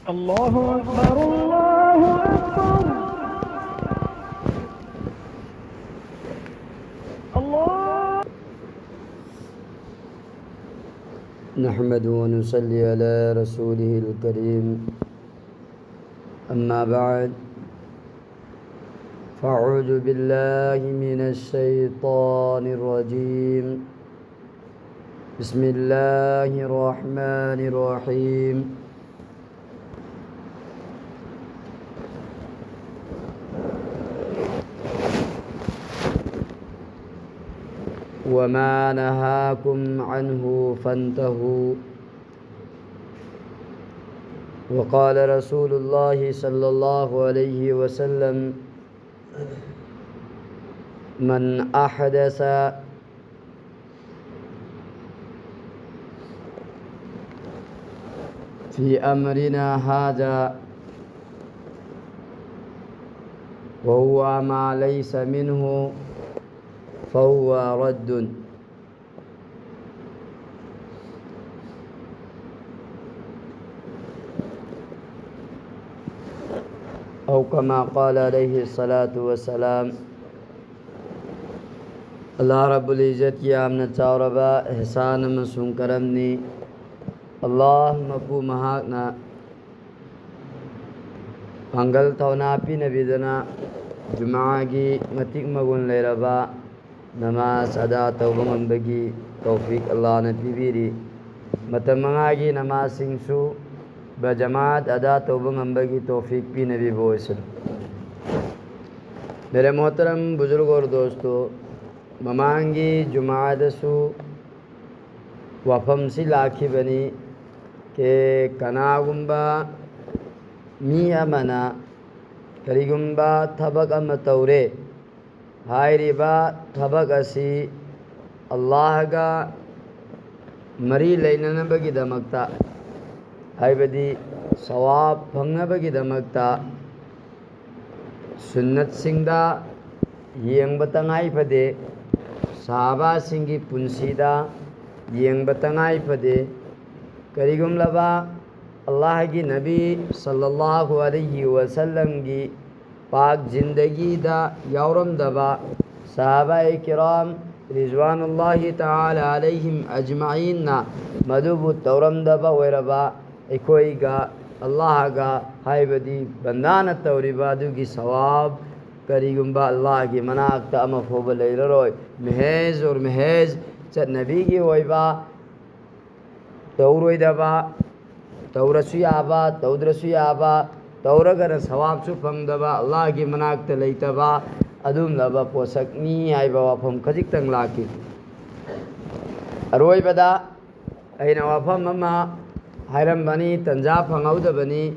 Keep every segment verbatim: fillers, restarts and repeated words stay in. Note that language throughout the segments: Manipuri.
الله أكبر، الله أكبر. الله. نحمده ونصلي على رسوله الكريم. أما بعد، فأعوذ بالله من الشيطان الرجيم. بسم الله الرحمن الرحيم. وما نهاكم عنه فانتهوا. وقال رسول الله صلى الله عليه وسلم: من أحدث في أمرنا هذا وهو ما ليس منه فهو رد. أو كما قال عليه الصلاة والسلام. ꯑꯜꯂꯥꯍ ꯔꯕꯨꯜ ꯏꯖꯠꯀꯤ ꯌꯥꯝꯅ ꯆꯥꯎꯔꯕ ꯏꯍꯁꯥꯟ ꯑꯃꯁꯨꯡ ꯀꯔꯝꯅꯤ꯫ ꯑꯜꯂꯥꯍ ꯃꯄꯨ ꯃꯍꯥꯛꯅ ꯄꯥꯡꯒꯜ ꯊꯧꯅꯥ ꯄꯤꯅꯕꯤꯗꯨꯅ ꯖꯨꯃꯥꯒꯤ ꯃꯇꯤꯛ ꯃꯒꯨꯟ ꯂꯩꯔꯕ ꯅꯃꯥꯖ ꯑꯗꯥ ꯇꯧꯕ ꯉꯝꯕꯒꯤ ꯇꯧꯐꯤꯛ ꯑꯜꯂꯥꯍꯅ ꯄꯤꯕꯤꯔꯤ꯫ ꯃꯇꯝ ꯃꯉꯥꯒꯤ ꯅꯃꯥꯖꯁꯤꯡꯁꯨ ꯕꯖꯃꯥꯠ ꯑꯗꯥ ꯇꯧꯕ ꯉꯝꯕꯒꯤ ꯇꯧꯐꯤꯛ ꯄꯤꯅꯕꯤꯕ ꯑꯣꯏꯁꯅꯨ꯫ ꯃꯦꯔꯦ ꯃꯣꯍꯇꯔꯝ ꯕꯨꯖꯨꯔꯒ ꯑꯣꯔ ꯗꯣꯁꯇꯣ, ꯃꯃꯥꯡꯒꯤ ꯖꯨꯃꯥꯗꯁꯨ ꯋꯥꯐꯝꯁꯤ ꯂꯥꯛꯈꯤꯕꯅꯤ꯫ ꯀꯦ ꯀꯅꯥꯒꯨꯝꯕ ꯃꯤ ꯑꯃꯅ ꯀꯔꯤꯒꯨꯝꯕ ꯊꯕꯛ ꯑꯃ ꯇꯧꯔꯦ, ꯍꯥꯏꯔꯤꯕ ꯊꯕꯛ ꯑꯁꯤ ꯑꯜꯂꯥꯍꯒ ꯃꯔꯤ ꯂꯩꯅꯅꯕꯒꯤꯗꯃꯛꯇ, ꯍꯥꯏꯕꯗꯤ ꯁꯋꯥꯕ ꯐꯪꯅꯕꯒꯤꯗꯃꯛꯇ, ꯁꯨꯟꯅꯠꯁꯤꯡꯗ ꯌꯦꯡꯕ ꯇꯉꯥꯏ ꯐꯗꯦ, ꯁꯍꯥꯕꯥꯁꯤꯡꯒꯤ ꯄꯨꯟꯁꯤꯗ ꯌꯦꯡꯕ ꯇꯉꯥꯏ ꯐꯗꯦ꯫ ꯀꯔꯤꯒꯨꯝꯂꯕ ꯑꯜꯂꯥꯍꯒꯤ ꯅꯕꯤ ꯁꯜꯂꯜꯂꯥꯍꯨ ꯑꯂꯩꯍꯤ ꯋꯥꯁꯜꯂꯝꯒꯤ ꯄꯥꯛ ꯖꯤꯟꯗꯒꯤꯗ ꯌꯥꯎꯔꯝꯗꯕ ꯁꯍꯥꯕꯥꯏ ꯀꯤꯔꯥꯝ ꯔꯤꯖꯋꯥꯅꯨꯜꯂꯥꯍꯤ ꯇꯥꯂꯥ ꯑꯂꯩꯍꯤꯝ ꯑꯖꯃꯥꯏꯟꯅ ꯃꯗꯨꯕꯨ ꯇꯧꯔꯝꯗꯕ ꯑꯣꯏꯔꯕ ꯑꯩꯈꯣꯏꯒ ꯑꯜꯂꯥꯍꯒ, ꯍꯥꯏꯕꯗꯤ ꯕꯟꯗꯥꯅ ꯇꯧꯔꯤꯕ ꯑꯗꯨꯒꯤ ꯁꯋꯥꯕ ꯀꯔꯤꯒꯨꯝꯕ ꯑꯜꯂꯥꯍꯒꯤ ꯃꯅꯥꯛꯇ ꯑꯃ ꯐꯥꯎꯕ ꯂꯩꯔꯔꯣꯏ꯫ ꯃꯦꯍꯦꯖ ꯑꯣꯔ ꯃꯦꯍꯦꯖ, ꯆꯠꯅꯕꯤꯒꯤ ꯑꯣꯏꯕ, ꯇꯧꯔꯣꯏꯗꯕ, ꯇꯧꯔꯁꯨ ꯌꯥꯕ, ꯇꯧꯗ꯭ꯔꯁꯨ ꯌꯥꯕ, ꯇꯧꯔꯒꯅ ꯁꯋꯥꯕꯁꯨ ꯐꯪꯗꯕ, ꯑꯜꯂꯥꯍꯒꯤ ꯃꯅꯥꯛꯇ ꯂꯩꯇꯕ ꯑꯗꯨꯒꯨꯝꯂꯕ ꯄꯣꯠꯁꯛꯅꯤ ꯍꯥꯏꯕ ꯋꯥꯐꯝ ꯈꯖꯤꯛꯇꯪ ꯂꯥꯛꯈꯤ꯫ ꯑꯔꯣꯏꯕꯗ ꯑꯩꯅ ꯋꯥꯐꯝ ꯑꯃ ꯍꯥꯏꯔꯝꯕꯅꯤ, ꯇꯟꯖꯥ ꯐꯪꯍꯧꯗꯕꯅꯤ꯫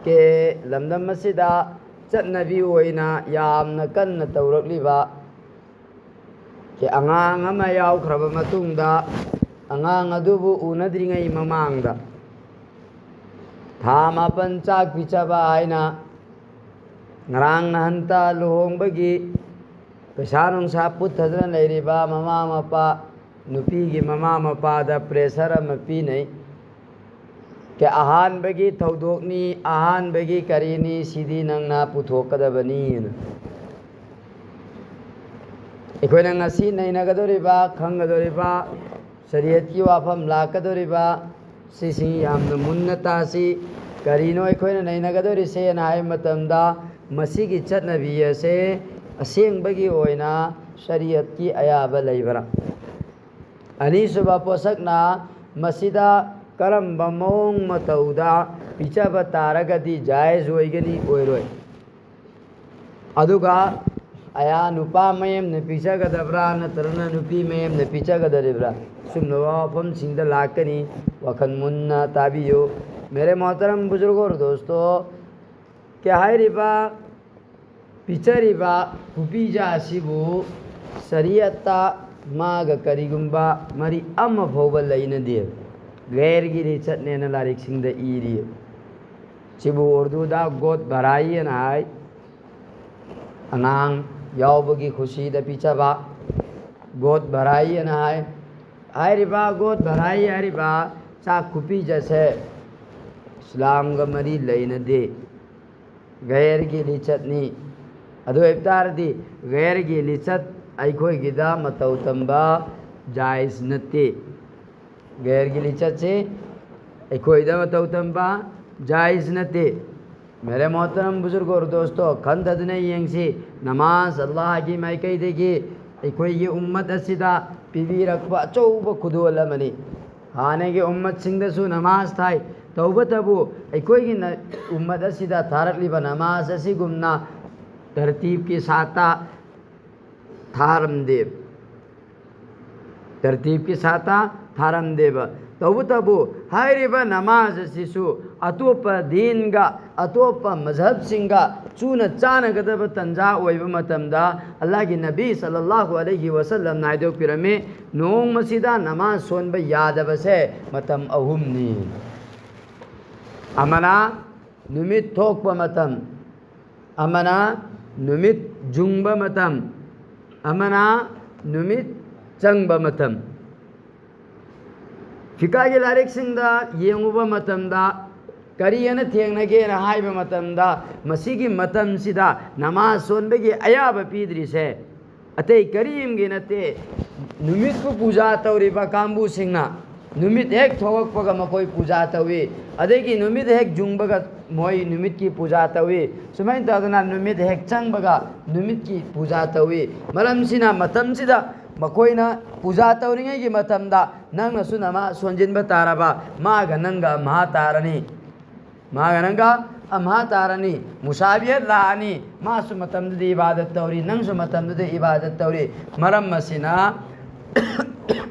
ꯀꯦ ꯂꯝꯗꯝ ꯑꯁꯤꯗ ꯆꯠꯅꯕꯤ ꯑꯣꯏꯅ ꯌꯥꯝꯅ ꯀꯟꯅ ꯇꯧꯔꯛꯂꯤꯕ, ꯀꯦ ꯑꯉꯥꯡ ꯑꯃ ꯌꯥꯎꯈ꯭ꯔꯕ ꯃꯇꯨꯡꯗ, ꯑꯉꯥꯡ ꯑꯗꯨꯕꯨ ꯎꯅꯗ꯭ꯔꯤꯉꯩ ꯃꯃꯥꯡꯗ ꯊꯥ ꯃꯥꯄꯟ ꯆꯥꯛ ꯄꯤꯖꯕ ꯍꯥꯏꯅ ꯉꯔꯥꯡ ꯅꯍꯟꯇ ꯂꯨꯍꯣꯡꯕꯒꯤ ꯄꯩꯁꯥ ꯅꯨꯡꯁꯥ ꯄꯨꯠꯊꯗꯅ ꯂꯩꯔꯤꯕ ꯃꯃꯥ ꯃꯄꯥ, ꯅꯨꯄꯤꯒꯤ ꯃꯃꯥ ꯃꯄꯥꯗ pressure ꯑꯃ ꯄꯤꯅꯩ꯫ ꯀꯦ ꯑꯍꯥꯟꯕꯒꯤ ꯊꯧꯗꯣꯛꯅꯤ, ꯑꯍꯥꯟꯕꯒꯤ ꯀꯔꯤꯅꯤ, ꯁꯤꯗꯤ ꯅꯪꯅ ꯄꯨꯊꯣꯛꯀꯗꯕꯅꯤꯅ꯫ ꯑꯩꯈꯣꯏꯅ ꯉꯁꯤ ꯅꯩꯅꯒꯗꯧꯔꯤꯕ, ꯈꯪꯒꯗꯧꯔꯤꯕ, ꯁꯔꯤꯌꯠꯀꯤ ꯋꯥꯐꯝ ꯂꯥꯛꯀꯗꯧꯔꯤꯕ, ꯁꯤꯁꯤꯡ ꯌꯥꯝꯅ ꯃꯨꯟꯅ ꯇꯥꯁꯤ꯫ ꯀꯔꯤꯅꯣ ꯑꯩꯈꯣꯏꯅ ꯅꯩꯅꯒꯗꯧꯔꯤꯁꯦꯅ ꯍꯥꯏꯕ ꯃꯇꯝꯗ, ꯃꯁꯤꯒꯤ ꯆꯠꯅꯕꯤ ꯑꯁꯦ ꯑꯁꯦꯡꯕꯒꯤ ꯑꯣꯏꯅ ꯁꯔꯤꯌꯠꯀꯤ ꯑꯌꯥꯕ ꯂꯩꯕ꯭ꯔꯥ? ꯑꯅꯤꯁꯨꯕ ꯄꯣꯠꯁꯛꯅ, ꯃꯁꯤꯗ ꯀꯔꯝꯕ ꯃꯑꯣꯡ ꯃꯇꯧꯗ ꯄꯤꯖꯕ ꯇꯥꯔꯒꯗꯤ ꯖꯥꯏꯖ ꯑꯣꯏꯒꯅꯤ, ꯑꯣꯏꯔꯣꯏ? ꯑꯗꯨꯒ ꯑꯌꯥ ꯅꯨꯄꯥ ꯃꯌꯦꯝꯅ ꯄꯤꯖꯒꯗꯕ꯭ꯔꯥ ꯅꯠꯇ꯭ꯔꯒꯅ ꯅꯨꯄꯤ ꯃꯌꯦꯝꯅ ꯄꯤꯖꯒꯗꯧꯔꯤꯕ꯭ꯔꯥ? ꯁꯨꯝꯂꯕ ꯋꯥꯐꯝꯁꯤꯡꯗ ꯂꯥꯛꯀꯅꯤ꯫ ꯋꯥꯈꯜ ꯃꯨꯟꯅ ꯇꯥꯕꯤꯌꯨ꯫ ꯃꯦꯔꯦ ꯃꯣꯍꯇꯔꯝ ꯕꯨꯖꯨꯔꯒ ꯑꯣꯔ ꯗꯣꯁꯇꯣ, ꯀꯦ ꯍꯥꯏꯔꯤꯕ ꯄꯤꯖꯔꯤꯕ ꯈꯨꯄꯤꯖ ꯑꯁꯤꯕꯨ ꯁꯔꯤꯌꯠꯇ ꯃꯥꯒ ꯀꯔꯤꯒꯨꯝꯕ ꯃꯔꯤ ꯑꯃ ꯐꯥꯎꯕ ꯂꯩꯅꯗꯦ꯫ ꯒꯩꯔꯒꯤ ꯂꯤꯆꯠꯅꯦꯅ ꯂꯥꯏꯔꯤꯛꯁꯤꯡꯗ ꯏꯔꯤ꯫ ꯁꯤꯕꯨ ꯎꯔꯗꯨꯗ ꯒꯣꯠ ꯚꯔꯥꯏ ꯑꯅ ꯍꯥꯏ꯫ ꯑꯉꯥꯡ ꯌꯥꯎꯕꯒꯤ ꯈꯨꯁꯤꯗ ꯄꯤꯖꯕ ꯒꯣꯠ ꯚꯔꯥꯏ ꯑꯅ ꯍꯥꯏ꯫ ꯍꯥꯏꯔꯤꯕ ꯒꯣꯠ ꯚꯔꯥꯏ ꯍꯥꯏꯔꯤꯕ ꯆꯥꯛ ꯈꯨꯄꯤꯖꯁꯦ ꯏꯁꯂꯥꯝꯒ ꯃꯔꯤ ꯂꯩꯅꯗꯦ, ꯒꯩꯔꯒꯤ ꯂꯤꯆꯠꯅꯤ꯫ ꯑꯗꯨ ꯑꯣꯏꯕ ꯇꯥꯔꯗꯤ ꯒꯩꯔꯒꯤ ꯂꯤꯆꯠ ꯑꯩꯈꯣꯏꯒꯤꯗ ꯃꯇꯧ ꯇꯝꯕ ꯖꯥꯏꯖ ꯅꯠꯇꯦ꯫ ꯒꯩꯔꯒꯤ ꯂꯤꯆꯠꯁꯦ ꯑꯩꯈꯣꯏꯗ ꯃꯇꯧ ꯇꯝꯕ ꯖꯥꯏꯖ ꯅꯠꯇꯦ꯫ ꯃꯦꯔꯦ ꯃꯣꯍꯇꯔꯝ ꯕꯨꯖꯨꯔꯒ ꯑꯣꯔ ꯗꯣꯁꯇꯣ, ꯈꯟꯊꯗꯨꯅ ꯌꯦꯡꯁꯤ, ꯅꯃꯥꯖ ꯑꯜꯂꯥꯍꯒꯤ ꯃꯥꯏꯀꯩꯗꯒꯤ ꯑꯩꯈꯣꯏꯒꯤ ꯎꯝꯃꯠ ꯑꯁꯤꯗ ꯄꯤꯕꯤꯔꯛꯄ ꯑꯆꯧꯕ ꯈꯨꯗꯣꯜ ꯑꯃꯅꯤ꯫ ꯍꯥꯟꯅꯒꯤ ꯎꯝꯃꯠꯁꯤꯡꯗꯁꯨ ꯅꯃꯥꯖ ꯊꯥꯏ, ꯇꯧꯕꯇꯕꯨ ꯑꯩꯈꯣꯏꯒꯤ ꯅ-, ꯎꯝꯃꯠ ꯑꯁꯤꯗ ꯊꯥꯔꯛꯂꯤꯕ ꯅꯃꯥꯖ ꯑꯁꯤꯒꯨꯝꯅ ꯇꯔꯇꯤꯕꯀꯤ ꯁꯥꯠꯇ ꯊꯥꯔꯝꯗꯦ꯫ ꯇꯔꯇꯤꯕꯀꯤ ꯁꯥꯠꯇ ꯊꯥꯔꯝꯗꯦꯕ꯫ ꯇꯧꯕꯇꯕꯨ ꯍꯥꯏꯔꯤꯕ ꯅꯃꯥꯖ ꯑꯁꯤꯁꯨ ꯑꯇꯣꯞꯄ ꯗꯤꯟꯒ ꯑꯇꯣꯞꯄ ꯃꯖꯍꯕꯁꯤꯡꯒ ꯆꯨꯅ ꯆꯥꯟꯅꯒꯗꯕ ꯇꯟꯖꯥ ꯑꯣꯏꯕ ꯃꯇꯝꯗ, ꯑꯜꯂꯥꯍꯒꯤ ꯅꯕꯤ ꯁꯜꯂꯜꯂꯥꯍꯨ ꯑꯂꯩꯍꯤ ꯋꯁꯜꯂꯝꯅ ꯍꯥꯏꯗꯣꯛꯄꯤꯔꯝꯃꯤ, ꯅꯣꯡꯃꯁꯤꯗ ꯅꯃꯥꯖ ꯁꯣꯟꯕ ꯌꯥꯗꯕꯁꯦ ꯃꯇꯝ ꯑꯍꯨꯝꯅꯤ꯫ ꯑꯃꯅ ꯅꯨꯃꯤꯠ ꯊꯣꯛꯄ ꯃꯇꯝ, ꯑꯃꯅ ꯅꯨꯃꯤꯠ ꯖꯨꯡꯕ ꯃꯇꯝ, ꯑꯃꯅ ꯅꯨꯃꯤꯠ ꯆꯪꯕ ꯃꯇꯝ꯫ ꯐꯤꯀꯥꯒꯤ ꯂꯥꯏꯔꯤꯛꯁꯤꯡꯗ ꯌꯦꯡꯉꯨꯕ ꯃꯇꯝꯗ, ꯀꯔꯤ ꯑꯅ ꯊꯦꯡꯅꯒꯦꯅ ꯍꯥꯏꯕ ꯃꯇꯝꯗ, ꯃꯁꯤꯒꯤ ꯃꯇꯝꯁꯤꯗ ꯅꯃꯥꯖ ꯁꯣꯟꯕꯒꯤ ꯑꯌꯥꯕ ꯄꯤꯗ꯭ꯔꯤꯁꯦ ꯑꯇꯩ ꯀꯔꯤꯝꯒꯤ ꯅꯠꯇꯦ꯫ ꯅꯨꯃꯤꯠꯄꯨ ꯄꯨꯖꯥ ꯇꯧꯔꯤꯕ ꯀꯥꯡꯕꯨꯁꯤꯡꯅ ꯅꯨꯃꯤꯠ ꯍꯦꯛ ꯊꯣꯛꯂꯛꯄꯒ ꯃꯈꯣꯏ ꯄꯨꯖꯥ ꯇꯧꯏ, ꯑꯗꯒꯤ ꯅꯨꯃꯤꯠ ꯍꯦꯛ ꯖꯨꯡꯕꯒ ꯃꯣꯏ ꯅꯨꯃꯤꯠꯀꯤ ꯄꯨꯖꯥ ꯇꯧꯏ꯫ ꯁꯨꯃꯥꯏꯅ ꯇꯧꯗꯅ ꯅꯨꯃꯤꯠ ꯍꯦꯛ ꯆꯪꯕꯒ ꯅꯨꯃꯤꯠꯀꯤ ꯄꯨꯖꯥ ꯇꯧꯏ꯫ ꯃꯔꯝꯁꯤꯅ ꯃꯇꯝꯁꯤꯗ ꯃꯈꯣꯏꯅ ꯄꯨꯖꯥ ꯇꯧꯔꯤꯉꯩꯒꯤ ꯃꯇꯝꯗ ꯅꯪꯅꯁꯨ ꯅꯃꯥꯖ ꯁꯣꯟꯖꯤꯟꯕ ꯇꯥꯔꯕ, ꯃꯥꯒ ꯅꯪꯒ ꯑꯝꯍꯥ ꯇꯥꯔꯅꯤ꯫ ꯃꯥꯒ ꯅꯪꯒ ꯑꯝꯍꯥ ꯇꯥꯔꯅꯤ, ꯃꯨꯁꯥꯕꯤꯌꯠ ꯂꯥꯛꯑꯅꯤ꯫ ꯃꯥꯁꯨ ꯃꯇꯝꯗꯨꯗ ꯏꯕꯥꯗꯠ ꯇꯧꯔꯤ, ꯅꯪꯁꯨ ꯃꯇꯝꯗꯨꯗ ꯏꯕꯥꯗꯠ ꯇꯧꯔꯤ꯫ ꯃꯔꯝ ꯑꯁꯤꯅ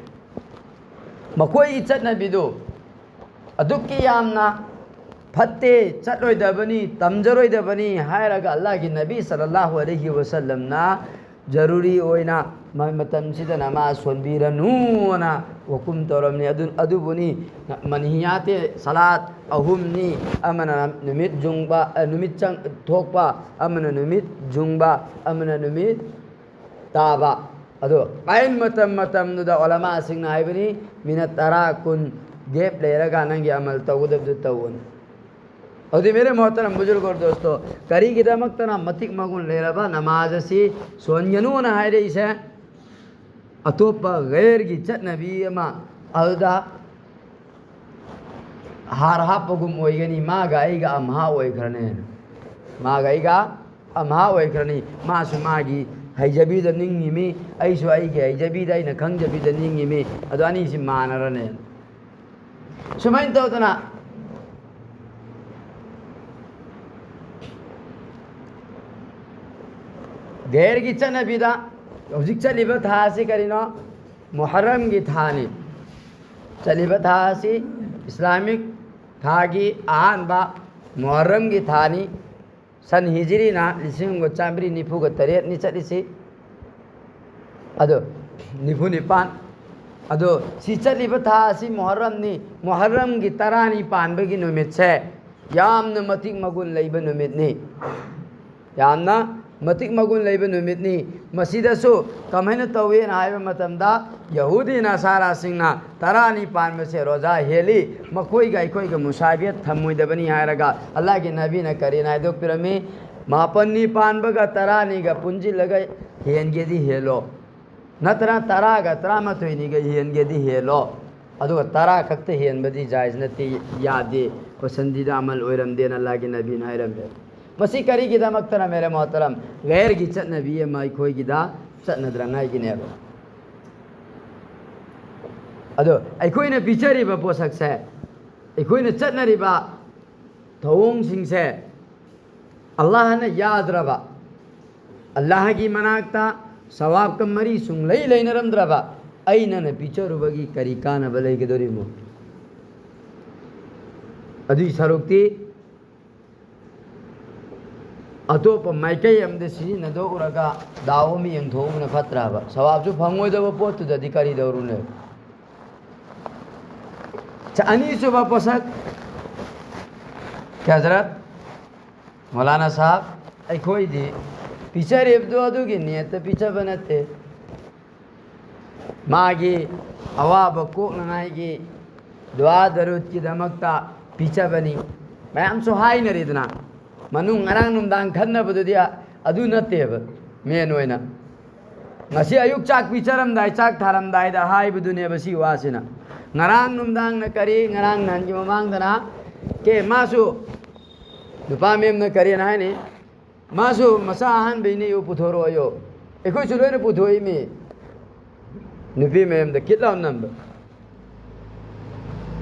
ꯃꯈꯣꯏꯒꯤ ꯆꯠꯅꯕꯤꯗꯨ ꯑꯗꯨꯛꯀꯤ ꯌꯥꯝꯅ ꯐꯠꯇꯦ, ꯆꯠꯂꯣꯏꯗꯕꯅꯤ, ꯇꯝꯖꯔꯣꯏꯗꯕꯅꯤ ꯍꯥꯏꯔꯒ ꯑꯜꯂꯥꯍꯒꯤ ꯅꯕꯤ ꯁꯜꯂꯜꯂꯥꯍꯨ ꯑꯂꯩꯍꯤ ꯋꯁꯜꯂꯝꯅ ꯖꯔꯨꯔꯤ ꯑꯣꯏꯅ ꯃ-, ꯃꯇꯝꯁꯤꯗ ꯅꯃꯥꯖ ꯁꯣꯟꯕꯤꯔꯅꯨꯅ ꯋꯥꯀꯨꯝ ꯇꯧꯔꯝꯅꯤ꯫ ꯑꯗꯨ, ꯑꯗꯨꯕꯨꯅꯤ ꯃꯟꯍꯤꯌꯥꯇꯦ ꯁꯂꯥꯠ ꯑꯍꯨꯝꯅꯤ, ꯑꯃꯅ ꯅꯨꯃꯤꯠ ꯖꯨꯡꯕ, ꯑ, ꯅꯨꯃꯤꯠ ꯆꯪ-, ꯊꯣꯛꯄ, ꯑꯃꯅ ꯅꯨꯃꯤꯠ ꯖꯨꯡꯕ, ꯑꯃꯅ ꯅꯨꯃꯤꯠ ꯇꯥꯕ꯫ ꯑꯗꯣ ꯑꯥꯏꯟ ꯃꯇꯝ ꯃꯇꯝꯗꯨꯗ ꯎꯂꯃꯥꯁꯤꯡꯅ ꯍꯥꯏꯕꯅꯤ, ꯃꯤꯅꯠ ꯇꯔꯥ ꯀꯨꯟ ꯒꯦꯞ ꯂꯩꯔꯒ ꯅꯪꯒꯤ ꯑꯃꯜ ꯇꯧꯒꯗꯕꯗꯨ ꯇꯧꯑꯣꯅ꯫ ꯑꯗꯨꯗꯤ, ꯃꯦꯔꯦ ꯃꯣꯍꯇꯔꯝ ꯕꯨꯖꯨꯔꯒ ꯑꯣꯔ ꯗꯣꯁꯇꯣ, ꯀꯔꯤꯒꯤꯗꯃꯛꯇꯅ ꯃꯇꯤꯛ ꯃꯒꯨꯟ ꯂꯩꯔꯕ ꯅꯃꯥꯖ ꯑꯁꯤ ꯁꯣꯟꯒꯅꯨꯅ ꯍꯥꯏꯔꯛꯏꯁꯦ? ꯑꯇꯣꯞꯄ ꯒꯩꯔꯒꯤ ꯆꯠꯅꯕꯤ ꯑꯃ ꯑꯗꯨꯗ ꯍꯥꯔ ꯍꯥꯞꯄꯒꯨꯝ ꯑꯣꯏꯒꯅꯤ, ꯃꯥꯒ ꯑꯩꯒ ꯑꯝꯍꯥ ꯑꯣꯏꯈ꯭ꯔꯅꯦ꯫ ꯃꯥꯒ ꯑꯩꯒ ꯑꯝꯍꯥ ꯑꯣꯏꯈ꯭ꯔꯅꯤ꯫ ꯃꯥꯁꯨ ꯃꯥꯒꯤ ꯍꯩꯖꯕꯤꯗ ꯅꯤꯡꯉꯤꯃꯤ, ꯑꯩꯁꯨ ꯑꯩꯒꯤ ꯍꯩꯖꯕꯤꯗ, ꯑꯩꯅ ꯈꯪꯖꯕꯤꯗ ꯅꯤꯡꯉꯤꯃꯤ꯫ ꯑꯗꯣ ꯑꯅꯤꯁꯤ ꯃꯥꯟꯅꯔꯅꯦ꯫ ꯁꯨꯃꯥꯏꯅ ꯇꯧꯗꯅ ꯒꯩꯔꯒꯤ ꯆꯠꯅꯕꯤꯗ ꯍꯧꯖꯤꯛ ꯆꯠꯂꯤꯕ ꯊꯥ ꯑꯁꯤ ꯀꯔꯤꯅꯣ? ꯃꯨꯍꯔꯝꯒꯤ ꯊꯥꯅꯤ꯫ ꯆꯠꯂꯤꯕ ꯊꯥ ꯑꯁꯤ ꯏꯁꯂꯥꯃꯤꯛ ꯊꯥꯒꯤ ꯑꯍꯥꯟꯕ ꯃꯨꯍꯔꯝꯒꯤ ꯊꯥꯅꯤ꯫ ꯁꯟ ꯍꯤꯖꯤꯔꯤꯅ ꯂꯤꯁꯤꯡ ꯑꯃꯒ ꯆꯥꯃꯔꯤ ꯅꯤꯐꯨꯒ ꯇꯔꯦꯠꯅꯤ ꯆꯠꯂꯤꯁꯤ꯫ ꯑꯗꯣ, ꯅꯤꯐꯨ ꯅꯤꯄꯥꯟ꯫ ꯑꯗꯣ, ꯁꯤ ꯆꯠꯂꯤꯕ ꯊꯥ ꯑꯁꯤ ꯃꯨꯍꯔꯝꯅꯤ꯫ ꯃꯨꯍꯔꯝꯒꯤ ꯇꯔꯥꯅꯤ ꯄꯥꯟꯕꯒꯤ ꯅꯨꯃꯤꯠꯁꯦ ꯌꯥꯝꯅ ꯃꯇꯤꯛ ꯃꯒꯨꯟ ꯂꯩꯕ ꯅꯨꯃꯤꯠꯅꯤ꯫ ꯌꯥꯝꯅ ꯃꯇꯤꯛ ꯃꯒꯨꯟ ꯂꯩꯕ ꯅꯨꯃꯤꯠꯅꯤ꯫ ꯃꯁꯤꯗꯁꯨ ꯀꯃꯥꯏꯅ ꯇꯧꯏꯅ ꯍꯥꯏꯕ ꯃꯇꯝꯗ, ꯌꯍꯨꯗꯤ ꯅꯁꯥꯔꯥꯁꯤꯡꯅ ꯇꯔꯥꯅꯤ ꯄꯥꯟꯕꯁꯦ ꯔꯣꯖꯥ ꯍꯦꯜꯂꯤ, ꯃꯈꯣꯏꯒ ꯑꯩꯈꯣꯏꯒ ꯃꯨꯁꯥꯕꯤꯌꯠ ꯊꯝꯃꯣꯏꯗꯕꯅꯤ ꯍꯥꯏꯔꯒ, ꯑꯜꯂꯥꯍꯒꯤ ꯅꯕꯤꯅ ꯀꯔꯤꯅ ꯍꯥꯏꯗꯣꯛꯄꯤꯔꯝꯃꯤ? ꯃꯥꯄꯟꯅꯤ ꯄꯥꯟꯕꯒ ꯇꯔꯥꯅꯤꯒ ꯄꯨꯟꯁꯤꯜꯂꯒ ꯍꯦꯟꯒꯦꯗꯤ ꯍꯦꯜꯂꯣ, ꯅꯠꯇ꯭ꯔ ꯇꯔꯥꯒ ꯇꯔꯥꯃꯥꯊꯣꯏꯅꯤꯒ ꯍꯦꯟꯒꯦꯗꯤ ꯍꯦꯜꯂꯣ, ꯑꯗꯨꯒ ꯇꯔꯥ ꯈꯛꯇ ꯍꯦꯟꯕꯗꯤ ꯖꯥꯏꯖ ꯅꯠꯇꯦ, ꯌꯥꯗꯦ, ꯄꯁꯟꯗꯤꯗ ꯑꯃꯜ ꯑꯣꯏꯔꯝꯗꯦꯅ ꯑꯜꯂꯥꯍꯒꯤ ꯅꯕꯤꯅ ꯍꯥꯏꯔꯝꯃꯦ꯫ ꯃꯁꯤ ꯀꯔꯤꯒꯤꯗꯃꯛꯇꯅ, ꯃꯦꯔꯦ ꯃꯣꯍꯇꯔꯝ? ꯒꯩꯔꯒꯤ ꯆꯠꯅꯕꯤ ꯑꯃ ꯑꯩꯈꯣꯏꯒꯤꯗ ꯆꯠꯅꯗ꯭ꯔꯉꯥꯏꯒꯤꯅꯦꯕ꯫ ꯑꯗꯣ ꯑꯩꯈꯣꯏꯅ ꯄꯤꯖꯔꯤꯕ ꯄꯣꯠꯁꯛꯁꯦ, ꯑꯩꯈꯣꯏꯅ ꯆꯠꯅꯔꯤꯕ ꯊꯧꯑꯣꯡꯁꯤꯡꯁꯦ ꯑꯜꯂꯥꯍꯅ ꯌꯥꯗ꯭ꯔꯕ, ꯑꯜꯂꯥꯍꯒꯤ ꯃꯅꯥꯛꯇ ꯁꯋꯥꯕꯀ ꯃꯔꯤ ꯁꯨꯡꯂꯩ ꯂꯩꯅꯔꯝꯗ꯭ꯔꯕ ꯑꯩꯅꯅ ꯄꯤꯖꯔꯨꯕꯒꯤ ꯀꯔꯤ ꯀꯥꯟꯅꯕ ꯂꯩꯒꯗꯧꯔꯤꯃꯣ? ꯑꯗꯨꯏ ꯁꯔꯨꯛꯇꯤ ꯑꯇꯣꯞꯄ ꯃꯥꯏꯀꯩ ꯑꯃꯗ ꯁꯤꯖꯤꯟꯅꯊꯣꯛꯎꯔꯒ ꯗꯥꯎ ꯑꯃ ꯌꯦꯡꯊꯣꯛꯎꯕꯅ ꯐꯠꯇ꯭ꯔꯕ? ꯁꯋꯥꯕꯁꯨ ꯐꯪꯉꯣꯏꯗꯕ ꯄꯣꯠꯇꯨꯗꯗꯤ ꯀꯔꯤ ꯇꯧꯔꯨꯅꯦ? ꯆ-, ꯑꯅꯤꯁꯨꯕ ꯄꯣꯠꯁꯛ, ꯍꯖꯔꯠ ꯃꯧꯂꯥꯅꯥ ꯁꯥꯍꯕ, ꯑꯩꯈꯣꯏꯗꯤ ꯄꯤꯖꯔꯤꯕꯗꯣ ꯑꯗꯨꯒꯤ ꯅꯤꯌꯠꯇ ꯄꯤꯖꯕ ꯅꯠꯇꯦ꯫ ꯃꯥꯒꯤ ꯑꯋꯥꯕ ꯀꯣꯛꯅꯉꯥꯏꯒꯤ ꯗꯨꯋꯥ ꯗꯔꯨꯗꯀꯤꯗꯃꯛꯇ ꯄꯤꯖꯕꯅꯤ꯫ ꯃꯌꯥꯝꯁꯨ ꯍꯥꯏꯅꯔꯤꯗꯅ, ꯃꯅꯨꯡ ꯉꯔꯥꯡ ꯅꯨꯡꯗꯥꯡ ꯈꯟꯅꯕꯗꯨꯗꯤ ꯑ-, ꯑꯗꯨ ꯅꯠꯇꯦꯕ꯫ ꯃꯦꯟ ꯑꯣꯏꯅ ꯉꯁꯤ ꯑꯌꯨꯛ ꯆꯥꯛ ꯄꯤꯖꯔꯝꯗꯥꯏ, ꯆꯥꯛ ꯊꯥꯔꯝꯗꯥꯏꯗ ꯍꯥꯏꯕꯗꯨꯅꯦꯕ ꯁꯤ ꯋꯥꯁꯤꯅ꯫ ꯉꯔꯥꯡ ꯅꯨꯡꯗꯥꯡꯅ ꯀꯔꯤ, ꯉꯔꯥꯡ ꯅꯍꯥꯟꯒꯤ ꯃꯃꯥꯡꯗꯅ ꯀꯦ, ꯃꯥꯁꯨ ꯅꯨꯄꯥ ꯃꯦꯝꯅ ꯀꯔꯤꯅ ꯍꯥꯏꯅꯤ? ꯃꯥꯁꯨ ꯃꯆꯥ ꯑꯍꯥꯟꯕꯩꯅꯦꯌꯨ, ꯄꯨꯊꯣꯔꯛꯑꯣꯌꯣ꯫ ꯑꯩꯈꯣꯏꯁꯨ ꯂꯣꯏꯅ ꯄꯨꯊꯣꯛꯏꯃꯤ꯫ ꯅꯨꯄꯤ ꯃꯌꯨꯝꯗ ꯀꯤꯠ ꯂꯥꯎ ꯅꯝꯕ꯫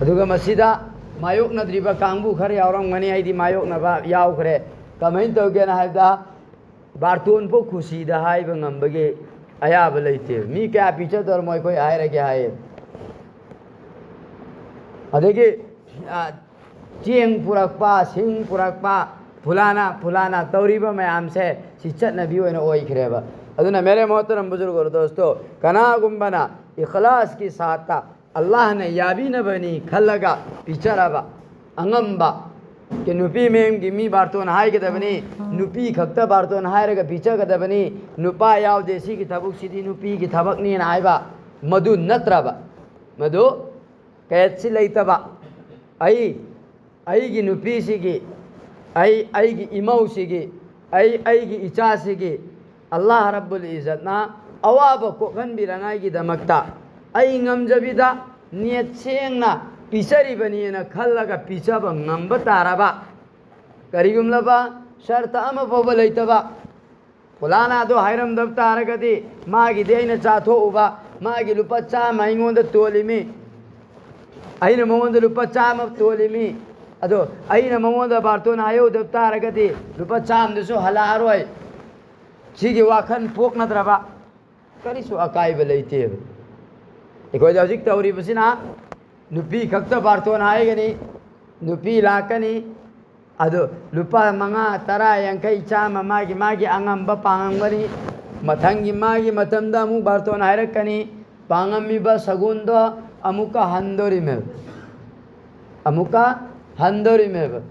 ꯑꯗꯨꯒ ꯃꯁꯤꯗ ꯃꯥꯌꯣꯛꯅꯗ꯭ꯔꯤꯕ ꯀꯥꯡꯕꯨ ꯈꯔ ꯌꯥꯎꯔꯝꯒꯅꯤ, ꯑꯩꯗꯤ ꯃꯥꯌꯣꯛꯅꯕ ꯌꯥꯎꯈ꯭ꯔꯦ꯫ ꯀꯃꯥꯏꯅ ꯇꯧꯒꯦꯅ ꯍꯥꯏꯕꯗ, ꯕꯥꯔꯇꯣꯟ ꯐꯥꯎ ꯈꯨꯁꯤꯗ ꯍꯥꯏꯕ ꯉꯝꯕꯒꯤ ꯑꯌꯥꯕ ꯂꯩꯇꯦ꯫ ꯃꯤ ꯀꯌꯥ ꯄꯤꯖꯗꯧꯔꯃꯣ ꯑꯩꯈꯣꯏ ꯍꯥꯏꯔꯒꯦ ꯍꯥꯏꯌꯦ꯫ ꯑꯗꯒꯤ, ꯑ, ꯆꯦꯡ ꯄꯨꯔꯛꯄ, ꯁꯤꯡ ꯄꯨꯔꯛꯄ, ꯐꯨꯂꯥꯅ ꯐꯨꯂꯥꯅ ꯇꯧꯔꯤꯕ ꯃꯌꯥꯝꯁꯦ ꯁꯤ ꯆꯠꯅꯕꯤ ꯑꯣꯏꯅ ꯑꯣꯏꯈ꯭ꯔꯦꯕ꯫ ꯑꯗꯨꯅ ꯃꯦꯔꯦ ꯃꯣꯍꯇꯔꯝ ꯕꯨꯖꯨꯔꯒ ꯑꯣꯔ ꯗꯣꯁꯇꯣ, ꯀꯅꯥꯒꯨꯝꯕꯅ ꯏꯈꯂꯥꯁꯀꯤ ꯁꯥꯠꯇ ꯑꯜꯂꯥꯍꯅ ꯌꯥꯕꯤꯅꯕꯅꯤ ꯈꯜꯂꯒ ꯄꯤꯖꯔꯕ ꯑꯉꯝꯕ, ꯀꯦ, ꯅꯨꯄꯤ ꯃꯌꯨꯝꯒꯤ ꯃꯤ ꯕꯥꯔꯇꯣꯟ ꯍꯥꯏꯒꯗꯕꯅꯤ, ꯅꯨꯄꯤ ꯈꯛꯇ ꯕꯥꯔꯇꯣꯟ ꯍꯥꯏꯔꯒ ꯄꯤꯖꯒꯗꯕꯅꯤ, ꯅꯨꯄꯥ ꯌꯥꯎꯗꯦ, ꯁꯤꯒꯤ ꯊꯕꯛꯁꯤꯗꯤ ꯅꯨꯄꯤꯒꯤ ꯊꯕꯛꯅꯦꯅ ꯍꯥꯏꯕ, ꯃꯗꯨ ꯅꯠꯇ꯭ꯔꯕ, ꯃꯗꯨ ꯀꯌꯥꯠꯁꯤ ꯂꯩꯇꯕ, ꯑꯩ, ꯑꯩꯒꯤ ꯅꯨꯄꯤꯁꯤꯒꯤ, ꯑꯩ, ꯑꯩꯒꯤ ꯏꯃꯧꯁꯤꯒꯤ, ꯑꯩ, ꯑꯩꯒꯤ ꯏꯆꯥꯁꯤꯒꯤ ꯑꯜꯂꯥꯍ ꯔꯕꯨꯜ ꯏꯖꯠꯅ ꯑꯋꯥꯕ ꯀꯣꯛꯍꯟꯕꯤꯔꯉꯥꯏꯒꯤꯗꯃꯛꯇ ꯑꯩ ꯉꯝꯖꯕꯤꯗ ꯅꯤꯌꯠ ꯁꯦꯡꯅ ꯄꯤꯖꯔꯤꯕꯅꯤꯅ ꯈꯜꯂꯒ ꯄꯤꯖꯕ ꯉꯝꯕ ꯇꯥꯔꯕ, ꯀꯔꯤꯒꯨꯝꯂꯕ ꯁꯔꯇ ꯑꯃ ꯐꯥꯎꯕ ꯂꯩꯇꯕ, ꯐꯨꯂꯥꯅꯥꯗꯣ ꯍꯥꯏꯔꯝꯗꯕ ꯇꯥꯔꯒꯗꯤ, ꯃꯥꯒꯤꯗꯤ ꯑꯩꯅ ꯆꯥꯊꯣꯛꯎꯕ, ꯃꯥꯒꯤ ꯂꯨꯄꯥ ꯆꯥꯝꯃ ꯑꯩꯉꯣꯟꯗ ꯇꯣꯜꯂꯤꯃꯤ, ꯑꯩꯅ ꯃꯉꯣꯟꯗ ꯂꯨꯄꯥ ꯆꯥꯝꯃ ꯇꯣꯜꯂꯤꯃꯤ, ꯑꯗꯣ ꯑꯩꯅ ꯃꯉꯣꯟꯗ ꯕꯥꯔꯇꯣꯟ ꯍꯥꯏꯍꯧꯗꯕ ꯇꯥꯔꯒꯗꯤ ꯂꯨꯄꯥ ꯆꯥꯝꯃꯗꯨꯁꯨ ꯍꯜꯂꯛꯑꯔꯣꯏ꯫ ꯁꯤꯒꯤ ꯋꯥꯈꯜ ꯄꯣꯛꯅꯗ꯭ꯔꯕ ꯀꯔꯤꯁꯨ ꯑꯀꯥꯏꯕ ꯂꯩꯇꯦꯕ꯫ ꯑꯩꯈꯣꯏꯗ ꯍꯧꯖꯤꯛ ꯇꯧꯔꯤꯕꯁꯤꯅ ꯅꯨꯄꯤ ꯈꯛꯇ ꯕꯥꯔꯇꯣꯟ ꯍꯥꯏꯒꯅꯤ, ꯅꯨꯄꯤ ꯂꯥꯛꯀꯅꯤ, ꯑꯗꯨ ꯂꯨꯄꯥ ꯃꯉꯥ, ꯇꯔꯥ, ꯌꯥꯡꯈꯩ, ꯆꯥꯝꯃ ꯃꯥꯒꯤ ꯃꯥꯒꯤ ꯑꯉꯝꯕ ꯄꯥꯡꯉꯝꯒꯅꯤ꯫ ꯃꯊꯪꯒꯤ ꯃꯥꯒꯤ ꯃꯇꯝꯗ ꯑꯃꯨꯛ ꯕꯥꯔꯇꯣꯟ ꯍꯥꯏꯔꯛꯀꯅꯤ꯫ ꯄꯥꯡꯉꯝꯃꯤꯕ ꯁꯒꯨꯟꯗꯣ ꯑꯃꯨꯛꯀ ꯍꯟꯗꯣꯔꯤꯃꯦꯕ, ꯑꯃꯨꯛꯀ ꯍꯟꯗꯣꯔꯤꯃꯦꯕ꯫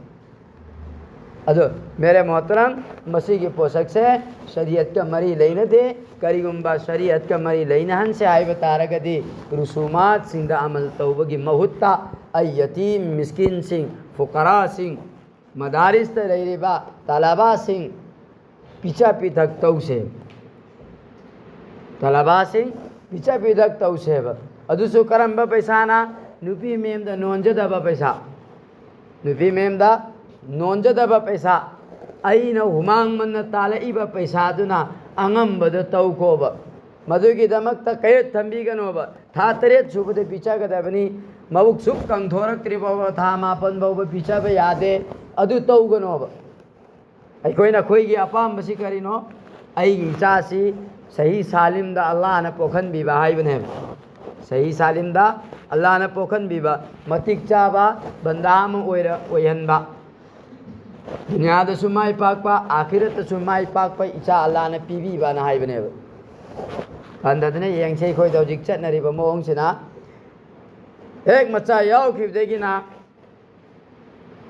ꯑꯗꯣ ꯃꯦꯔꯦ ꯃꯣꯍꯇꯔꯝ, ꯃꯁꯤꯒꯤ ꯄꯣꯠꯁꯛꯁꯦ ꯁꯔꯤꯌꯠꯀ ꯃꯔꯤ ꯂꯩꯅꯗꯦ꯫ ꯀꯔꯤꯒꯨꯝꯕ ꯁꯔꯤꯌꯠꯀ ꯃꯔꯤ ꯂꯩꯅꯍꯟꯁꯦ ꯍꯥꯏꯕ ꯇꯥꯔꯒꯗꯤ, ꯔꯨꯁꯨꯃꯥꯠꯁꯤꯡꯗ ꯑꯃꯜ ꯇꯧꯕꯒꯤ ꯃꯍꯨꯠꯇ ꯑꯩ ꯌꯇꯤꯝ, ꯃꯤꯁꯀꯤꯟꯁꯤꯡ, ꯐꯨꯀꯔꯥꯁꯤꯡ, ꯃꯗꯥꯔꯤꯁꯇ ꯂꯩꯔꯤꯕ ꯇꯂꯕꯥꯁꯤꯡ ꯄꯤꯖ ꯄꯤꯊꯛ ꯇꯧꯁꯦ꯫ ꯇꯂꯕꯥꯁꯤꯡ ꯄꯤꯖ ꯄꯤꯊꯛ ꯇꯧꯁꯦꯕ꯫ ꯑꯗꯨꯁꯨ ꯀꯔꯝꯕ ꯄꯩꯁꯥꯅ? ꯅꯨꯄꯤ ꯃꯌꯨꯝꯗ ꯅꯣꯟꯖꯗꯕ ꯄꯩꯁꯥ꯫ ꯅꯨꯄꯤ ꯃꯌꯨꯝꯗ ꯅꯣꯟꯖꯗꯕ ꯄꯩꯁꯥ꯫ ꯑꯩꯅ ꯍꯨꯃꯥꯡ ꯃꯟꯅ ꯇꯥꯜꯂꯛꯏꯕ ꯄꯩꯁꯥꯗꯨꯅ ꯑꯉꯝꯕꯗ ꯇꯧꯈꯣꯕ꯫ ꯃꯗꯨꯒꯤꯗꯃꯛꯇ ꯀꯌꯦꯠ ꯊꯝꯕꯤꯒꯅꯣꯕ꯫ ꯊꯥ ꯇꯔꯦꯠ ꯁꯨꯕꯗ ꯄꯤꯖꯒꯗꯕꯅꯤ꯫ ꯃꯕꯨꯛ ꯁꯨꯛ ꯀꯪꯊꯣꯔꯛꯇ꯭ꯔꯤ ꯐꯥꯎꯕ ꯊꯥ ꯃꯥꯄꯟ ꯐꯥꯎꯕ ꯄꯤꯖꯕ ꯌꯥꯗꯦ꯫ ꯑꯗꯨ ꯇꯧꯒꯅꯣꯕ꯫ ꯑꯩꯈꯣꯏꯅ ꯑꯩꯈꯣꯏꯒꯤ ꯑꯄꯥꯝꯕꯁꯤ ꯀꯔꯤꯅꯣ? ꯑꯩꯒꯤ ꯏꯆꯥꯁꯤ ꯁꯍꯤ ꯁꯥꯂꯤꯝꯗ ꯑꯜꯂꯥꯍꯅ ꯄꯣꯛꯍꯟꯕꯤꯕ ꯍꯥꯏꯕꯅꯦꯕ꯫ ꯁꯍꯤ ꯁꯥꯂꯤꯝꯗ ꯑꯜꯂꯥꯍꯅ ꯄꯣꯛꯍꯟꯕꯤꯕ, ꯃꯇꯤꯛ ꯆꯥꯕ ꯕꯟꯗꯥ ꯑꯃ ꯑꯣꯏꯔ-, ꯑꯣꯏꯍꯟꯕ, ꯗꯨꯅꯤꯌꯥꯗꯁꯨ ꯃꯥꯏ ꯄꯥꯛꯄ, ꯑꯥꯈꯤꯔꯠꯇꯁꯨ ꯃꯥꯏ ꯄꯥꯛꯄ ꯏꯆꯥ ꯑꯜꯂꯥꯍꯅ ꯄꯤꯕꯤꯕꯅ ꯍꯥꯏꯕꯅꯦꯕ꯫ ꯍꯟꯊꯗꯅ ꯌꯦꯡꯁꯦ, ꯑꯩꯈꯣꯏꯗ ꯍꯧꯖꯤꯛ ꯆꯠꯅꯔꯤꯕ ꯃꯑꯣꯡꯁꯤꯅ, ꯍꯦꯛ ꯃꯆꯥ ꯌꯥꯎꯈꯤꯕꯗꯒꯤꯅ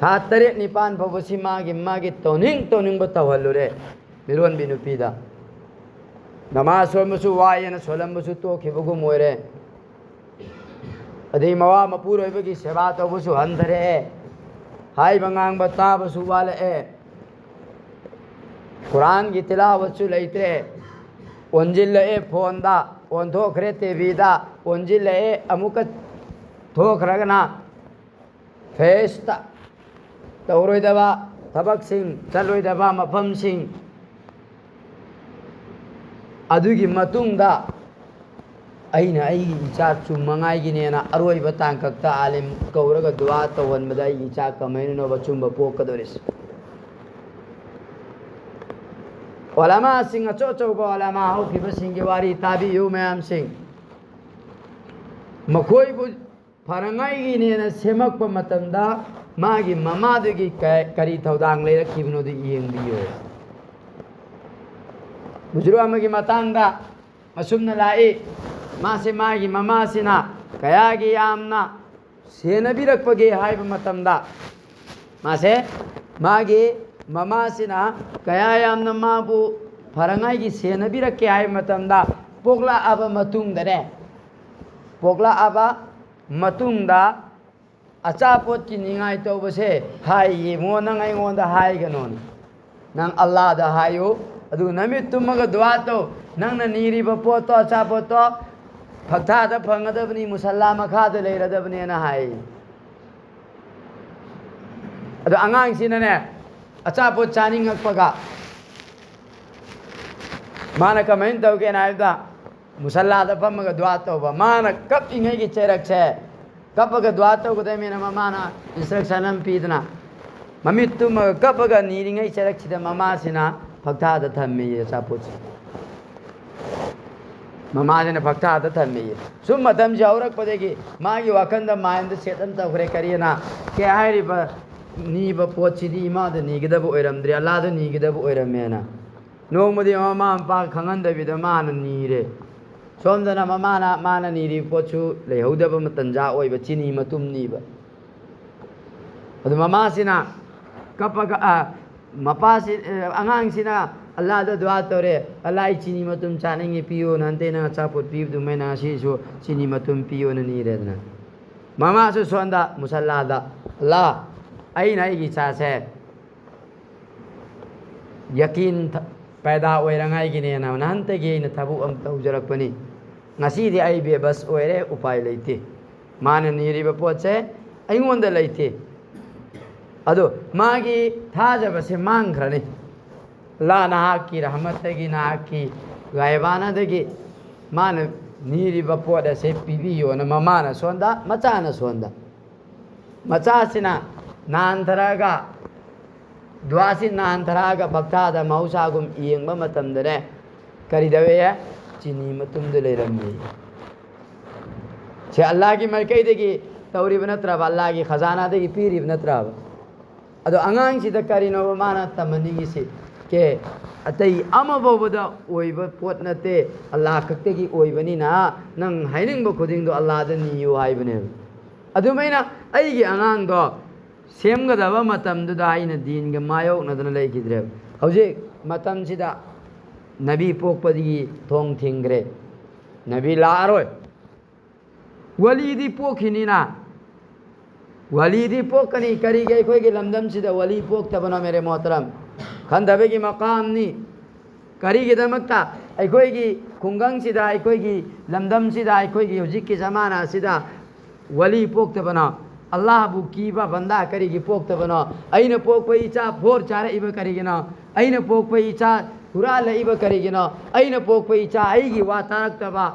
ꯊꯥ ꯇꯔꯦꯠ ꯅꯤꯄꯥꯟ ꯐꯥꯎꯕꯁꯤ ꯃꯥꯒꯤ, ꯃꯥꯒꯤ ꯇꯧꯅꯤꯡ ꯇꯧꯅꯤꯡꯕ ꯇꯧꯍꯜꯂꯨꯔꯦ ꯃꯤꯔꯣꯟꯕꯤ ꯅꯨꯄꯤꯗ꯫ ꯅꯃꯥꯖ ꯁꯣꯟꯕꯁꯨ ꯋꯥꯏꯑꯦꯅ ꯁꯣꯜꯂꯝꯕꯁꯨ ꯇꯣꯛꯈꯤꯕꯒꯨꯝ ꯑꯣꯏꯔꯦ꯫ ꯑꯗꯩ ꯃꯋꯥ ꯃꯄꯨꯔꯣꯏꯕꯒꯤ ꯁꯦꯕꯥ ꯇꯧꯕꯁꯨ ꯍꯟꯊꯔꯛꯑꯦ꯫ ꯍꯥꯏꯕ ꯉꯥꯡꯕ ꯇꯥꯕꯁꯨ ꯋꯥꯠꯂꯛꯑꯦ꯫ ꯀꯨꯔꯥꯟꯒꯤ ꯇꯤꯂꯥꯋꯠꯁꯨ ꯂꯩꯇ꯭ꯔꯦ꯫ ꯑꯣꯟꯁꯤꯜꯂꯛꯑꯦ ꯐꯣꯟꯗ, ꯑꯣꯟꯊꯣꯛꯈ꯭ꯔꯦ ꯇꯤ ꯚꯤꯗ, ꯑꯣꯟꯁꯤꯜꯂꯛꯑꯦ ꯑꯃꯨꯛꯀ ꯊꯣꯛꯈ꯭ꯔꯒꯅ ꯐꯦꯁꯇ꯫ ꯇꯧꯔꯣꯏꯗꯕ ꯊꯕꯛꯁꯤꯡ, ꯆꯠꯂꯣꯏꯗꯕ ꯃꯐꯝꯁꯤꯡ꯫ ꯑꯗꯨꯒꯤ ꯃꯇꯨꯡꯗ ꯑꯩꯅ ꯑꯩꯒꯤ ꯏꯆꯥ ꯆꯨꯝꯃꯉꯥꯏꯒꯤꯅꯦꯅ ꯑꯔꯣꯏꯕ ꯇꯥꯡꯀꯛꯇ ꯑꯥꯂꯤꯝ ꯀꯧꯔꯒ ꯗꯨꯋꯥ ꯇꯧꯍꯟꯕꯗ ꯑꯩꯒꯤ ꯏꯆꯥ ꯀꯃꯥꯏꯅꯅꯣꯕ ꯑꯆꯨꯝꯕ ꯄꯣꯛꯀꯗꯧꯔꯤꯁꯦ? ꯑꯣꯂꯥꯃꯥꯁꯤꯡ, ꯑꯆꯧ ꯑꯆꯧꯕ ꯑꯣꯂꯥꯃꯥ ꯍꯧꯈꯤꯕꯁꯤꯡꯒꯤ ꯋꯥꯔꯤ ꯇꯥꯕꯤꯌꯨ ꯃꯌꯥꯝꯁꯤꯡ꯫ ꯃꯈꯣꯏꯕꯨ ꯐꯅꯉꯥꯏꯒꯤꯅꯦꯅ ꯁꯦꯝꯃꯛꯄ ꯃꯇꯝꯗ ꯃꯥꯒꯤ ꯃꯃꯥꯗꯨꯒꯤ ꯀ-, ꯀꯔꯤ ꯊꯧꯗꯥꯡ ꯂꯩꯔꯛꯈꯤꯕꯅꯣꯗꯨ ꯌꯦꯡꯕꯤꯌꯨ꯫ ꯕꯨꯖꯨꯔꯨ ꯑꯃꯒꯤ ꯃꯇꯥꯡꯗ ꯑꯁꯨꯝꯅ ꯂꯥꯛꯏ, ꯃꯥꯁꯦ ꯃꯥꯒꯤ ꯃꯃꯥꯁꯤꯅ ꯀꯌꯥꯒꯤ ꯌꯥꯝꯅ ꯁꯦꯟꯅꯕꯤꯔꯛꯄꯒꯦ ꯍꯥꯏꯕ ꯃꯇꯝꯗ, ꯃꯥꯁꯦ ꯃꯥꯒꯤ ꯃꯃꯥꯁꯤꯅ ꯀꯌꯥ ꯌꯥꯝꯅ ꯃꯥꯕꯨ ꯐꯅꯉꯥꯏꯒꯤ ꯁꯦꯟꯅꯕꯤꯔꯛꯀꯦ ꯍꯥꯏꯕ ꯃꯇꯝꯗ, ꯄꯣꯛꯂꯛꯑꯕ ꯃꯇꯨꯡꯗꯅꯦ, ꯄꯣꯛꯂꯛꯑꯕ ꯃꯇꯨꯡꯗ ꯑꯆꯥꯄꯣꯠꯀꯤ ꯅꯤꯡꯉꯥꯏ ꯇꯧꯕꯁꯦ ꯍꯥꯏꯌꯦ, ꯃꯣ ꯅꯪ ꯑꯩꯉꯣꯟꯗ ꯍꯥꯏꯒꯅꯣꯅ꯫ ꯅꯪ ꯑꯜꯂꯥꯗ ꯍꯥꯏꯌꯨ, ꯑꯗꯨꯒ ꯅꯃꯤꯠ ꯇꯨꯝꯃꯒ ꯗꯨꯋꯥ ꯇꯧ꯫ ꯅꯪꯅ ꯅꯤꯔꯤꯕ ꯄꯣꯠꯇꯣ, ꯑꯆꯥꯄꯣꯠꯇꯣ ꯐꯛꯊꯥꯗ ꯐꯪꯒꯗꯕꯅꯤ, ꯃꯨꯁꯜꯂꯥ ꯃꯈꯥꯗ ꯂꯩꯔꯗꯕꯅꯦꯅ ꯍꯥꯏ꯫ ꯑꯗꯣ ꯑꯉꯥꯡꯁꯤꯅꯅꯦ, ꯑꯆꯥꯄꯣꯠ ꯆꯥꯅꯤꯡꯉꯛꯄꯒ ꯃꯥꯅ ꯀꯃꯥꯏꯅ ꯇꯧꯒꯦꯅ ꯍꯥꯏꯕꯗ, ꯃꯨꯁꯜꯂꯥꯗ ꯐꯝꯃꯒ ꯗꯨꯋꯥ ꯇꯧꯕ꯫ ꯃꯥꯅ ꯀꯞꯄꯤꯉꯩꯒꯤ ꯆꯩꯔꯛꯁꯦ, ꯀꯞꯄꯒ ꯗꯨꯋꯥ ꯇꯧꯒꯗꯕꯅꯤꯅ ꯃꯃꯥꯅ instruction ꯑꯃ ꯄꯤꯗꯅ, ꯃꯃꯤꯠ ꯇꯨꯝꯃꯒ ꯀꯞꯄꯒ ꯅꯤꯔꯤꯉꯩ ꯆꯩꯔꯛꯁꯤꯗ ꯃꯃꯥꯁꯤꯅ ꯐꯛꯊꯥꯗ ꯊꯝꯃꯦꯌꯦ ꯑꯆꯥꯄꯣꯠꯁꯦ꯫ ꯃꯃꯥꯁꯤꯅ ꯐꯛꯊꯥꯗ ꯊꯝꯃꯦꯌꯦ꯫ ꯁꯨꯝ ꯃꯇꯝꯁꯦ ꯍꯧꯔꯛꯄꯗꯒꯤ ꯃꯥꯒꯤ ꯋꯥꯈꯜꯗ mindset ꯑꯃ ꯇꯧꯈ꯭ꯔꯦ, ꯀꯔꯤꯅ? ꯀꯦ ꯍꯥꯏꯔꯤꯕ ꯅꯤꯕ ꯄꯣꯠꯁꯤꯗꯤ ꯏꯃꯥꯗ ꯅꯤꯒꯗꯕ ꯑꯣꯏꯔꯝꯗ꯭ꯔꯦ, ꯑꯜꯂꯥꯗ ꯅꯤꯒꯗꯕ ꯑꯣꯏꯔꯝꯃꯦꯅ꯫ ꯅꯣꯡꯃꯗꯤ ꯃꯃꯥ ꯃꯄꯥ ꯈꯪꯍꯟꯗꯕꯤꯗ ꯃꯥꯅ ꯅꯤꯔꯦ꯫ ꯁꯣꯝꯗꯅ ꯃꯃꯥꯅ, ꯃꯥꯅ ꯅꯤꯔꯤꯕ ꯄꯣꯠꯁꯨ ꯂꯩꯍꯧꯗꯕ ꯃꯇꯟꯖꯥ ꯑꯣꯏꯕ, ꯆꯤꯅꯤ ꯃꯇꯨꯝ ꯅꯤꯕ꯫ ꯑꯗꯨ ꯃꯃꯥꯁꯤꯅ ꯀꯞꯄꯒ, ꯑ, ꯃꯄꯥꯁꯤ, ꯑ, ꯑꯉꯥꯡꯁꯤꯅ ꯑꯜꯂꯥꯗ ꯗꯨꯋꯥ ꯇꯧꯔꯦ, "ꯑꯜꯂꯥ, ꯑꯩ ꯆꯤꯅꯤ ꯃꯇꯨꯝ ꯆꯥꯅꯤꯡꯉꯤ, ꯄꯤꯌꯣꯅ, ꯍꯟꯇꯩ ꯅꯪ ꯑꯆꯥꯄꯣꯠ ꯄꯤꯕꯗꯨꯃꯥꯏꯅ ꯉꯁꯤꯁꯨ ꯆꯤꯅꯤ ꯃꯇꯨꯝ ꯄꯤꯌꯣꯅ" ꯅꯤꯔꯦꯗꯅ꯫ ꯃꯃꯥꯁꯨ ꯁꯣꯝꯗ ꯃꯨꯁꯜꯂꯥꯗ, "ꯑꯜꯂꯥ, ꯑꯩꯅ ꯑꯩꯒꯤ ꯏꯆꯥꯁꯦ ꯌꯀꯤꯟ ꯊ-, ꯄꯦꯗꯥ ꯑꯣꯏꯔꯉꯥꯏꯒꯤꯅꯦꯅ ꯅꯍꯥꯟꯇꯒꯤ ꯑꯩꯅ ꯊꯕꯛ ꯑꯃ ꯇꯧꯖꯔꯛꯄꯅꯤ꯫ ꯉꯁꯤꯗꯤ ꯑꯩ ꯕꯦꯕꯁ ꯑꯣꯏꯔꯦ, ꯎꯄꯥꯏ ꯂꯩꯇꯦ꯫ ꯃꯥꯅ ꯅꯤꯔꯤꯕ ꯄꯣꯠꯁꯦ ꯑꯩꯉꯣꯟꯗ ꯂꯩꯇꯦ꯫ ꯑꯗꯣ ꯃꯥꯒꯤ ꯊꯥꯖꯕꯁꯦ ꯃꯥꯡꯈ꯭ꯔꯅꯤ꯫ ꯑꯜꯂꯥ ꯅꯍꯥꯛꯀꯤ ꯔꯍꯃꯠꯇꯒꯤ, ꯅꯍꯥꯛꯀꯤ ꯒꯥꯏꯕꯥꯅꯗꯒꯤ ꯃꯥꯅ ꯅꯤꯔꯤꯕ ꯄꯣꯠ ꯑꯁꯦ ꯄꯤꯕꯤꯌꯣꯅ ꯃꯃꯥꯅ ꯁꯣꯟꯗ, ꯃꯆꯥꯅ ꯁꯣꯟꯗ꯫ ꯃꯆꯥꯁꯤꯅ ꯅꯥꯟꯊꯔꯛꯑꯒ, ꯗꯨꯋꯥꯁꯤ ꯅꯥꯟꯊꯔꯛꯑꯒ ꯐꯛꯊꯥꯗ ꯃꯍꯧꯁꯥꯒꯨꯝ ꯌꯦꯡꯕ ꯃꯇꯝꯗꯅꯦ, ꯀꯔꯤ ꯇꯧꯋꯦ? ꯆꯤꯅꯤ ꯃꯇꯨꯝꯗ ꯂꯩꯔꯝꯃꯤ꯫ ꯁꯦ ꯑꯜꯂꯥꯒꯤ ꯃꯥꯏꯀꯩꯗꯒꯤ ꯇꯧꯔꯤꯕ ꯅꯠꯇ꯭ꯔꯕ? ꯑꯜꯂꯥꯒꯤ ꯈꯖꯥꯅꯥꯗꯒꯤ ꯄꯤꯔꯤꯕ ꯅꯠꯇ꯭ꯔꯕ? ꯑꯗꯣ ꯑꯉꯥꯡꯁꯤꯗ ꯀꯔꯤꯅꯣꯕ ꯃꯥꯅ ꯇꯝꯍꯟꯅꯤꯡꯉꯤꯁꯤ? ꯀꯦ, ꯑꯇꯩ ꯑꯃꯐꯥꯎꯕꯗ ꯑꯣꯏꯕ ꯄꯣꯠ ꯅꯠꯇꯦ, ꯑꯜꯂꯥ ꯈꯛꯇꯒꯤ ꯑꯣꯏꯕꯅꯤꯅ ꯅꯪ ꯍꯥꯏꯅꯤꯡꯕ ꯈꯨꯗꯤꯡꯗꯣ ꯑꯜꯂꯥꯗ ꯅꯤꯌꯨ ꯍꯥꯏꯕꯅꯦꯕ꯫ ꯑꯗꯨꯃꯥꯏꯅ ꯑꯩꯒꯤ ꯑꯉꯥꯡꯗꯣ ꯁꯦꯝꯒꯗꯕ ꯃꯇꯝꯗꯨꯗ ꯑꯩꯅ ꯗꯤꯟꯒ ꯃꯥꯌꯣꯛꯅꯗꯅ ꯂꯩꯈꯤꯗ꯭ꯔꯦꯕ꯫ ꯍꯧꯖꯤꯛ ꯃꯇꯝꯁꯤꯗ ꯅꯕꯤ ꯄꯣꯛꯄꯗꯒꯤ ꯊꯣꯡ ꯊꯤꯡꯈ꯭ꯔꯦ, ꯅꯕꯤ ꯂꯥꯛꯑꯔꯣꯏ꯫ ꯋꯥꯂꯤꯗꯤ ꯄꯣꯛꯈꯤꯅꯤꯅ, ꯋꯥꯂꯤꯗꯤ ꯄꯣꯛꯀꯅꯤ꯫ ꯀꯔꯤꯒꯤ ꯑꯩꯈꯣꯏꯒꯤ ꯂꯝꯗꯝꯁꯤꯗ ꯋꯥꯂꯤ ꯄꯣꯛꯇꯕꯅꯣ, ꯃꯦꯔꯦ ꯃꯣꯍꯇꯔꯝ? ꯈꯟꯊꯕꯒꯤ ꯃꯀꯥꯝꯅꯤ꯫ ꯀꯔꯤꯒꯤꯗꯃꯛꯇ ꯑꯩꯈꯣꯏꯒꯤ ꯈꯨꯡꯒꯪꯁꯤꯗ, ꯑꯩꯈꯣꯏꯒꯤ ꯂꯝꯗꯝꯁꯤꯗ, ꯑꯩꯈꯣꯏꯒꯤ ꯍꯧꯖꯤꯛꯀꯤ ꯖꯃꯥꯅꯥ ꯑꯁꯤꯗ ꯋꯥꯂꯤ ꯄꯣꯛꯇꯕꯅꯣ? ꯑꯜꯂꯥꯍꯕꯨ ꯀꯤꯕ ꯕꯟꯗꯥ ꯀꯔꯤꯒꯤ ꯄꯣꯛꯇꯕꯅꯣ? ꯑꯩꯅ ꯄꯣꯛꯄ ꯏꯆꯥ ꯐꯣꯔ ꯆꯥꯔꯛꯏꯕ ꯀꯔꯤꯒꯤꯅꯣ? ꯑꯩꯅ ꯄꯣꯛꯄ ꯏꯆꯥ ꯍꯨꯔꯥꯜꯂꯛꯏꯕ ꯀꯔꯤꯒꯤꯅꯣ? ꯑꯩꯅ ꯄꯣꯛꯄ ꯏꯆꯥ ꯑꯩꯒꯤ ꯋꯥ ꯇꯥꯔꯛꯇꯕ,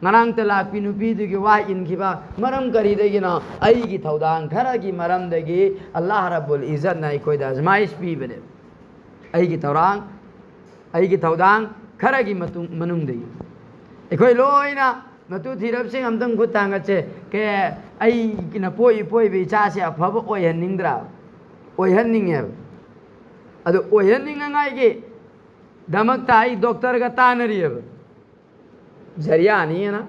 ꯉꯔꯥꯡꯇ ꯂꯥꯛꯄꯤ ꯅꯨꯄꯤꯗꯨꯒꯤ ꯋꯥ ꯏꯟꯈꯤꯕ ꯃꯔꯝ ꯀꯔꯤꯗꯒꯤꯅꯣ? ꯑꯩꯒꯤ ꯊꯧꯗꯥꯡ ꯈꯔꯒꯤ ꯃꯔꯝꯗꯒꯤ ꯑꯜꯂꯥꯍ ꯔꯕꯨꯜ ꯏꯖꯠꯅ ꯑꯩꯈꯣꯏꯗ ꯑꯖꯃꯥꯏꯁ ꯄꯤꯕꯅꯦ꯫ ꯑꯩꯒꯤ ꯊꯧꯔꯥꯡ, ꯑꯩꯒꯤ ꯊꯧꯗꯥꯡ ꯈꯔꯒꯤ ꯃꯇꯨꯡ, ꯃꯅꯨꯡꯗꯒꯤ ꯑꯩꯈꯣꯏ ꯂꯣꯏꯅ ꯃꯇꯨ ꯊꯤꯔꯕꯁꯤꯡ ꯑꯝꯇꯪ ꯈꯨꯠ ꯊꯥꯡꯒꯠꯁꯦ꯫ ꯀꯦ, ꯑꯩꯅ ꯄꯣꯛꯏ ꯄꯣꯛꯏꯕ ꯏꯆꯥꯁꯦ ꯑꯐꯕ ꯑꯣꯏꯍꯟꯅꯤꯡꯗ꯭ꯔꯥ? ꯑꯣꯏꯍꯟꯅꯤꯡꯉꯦꯕ꯫ ꯑꯗꯨ ꯑꯣꯏꯍꯟꯅꯤꯡꯉꯉꯥꯏꯒꯤ ꯗꯃꯛꯇ ꯑꯩ ꯗꯣꯛꯇꯔꯒ ꯇꯥꯟꯅꯔꯤꯑꯕ꯫ ꯖꯔꯤꯌꯥꯅꯤꯅ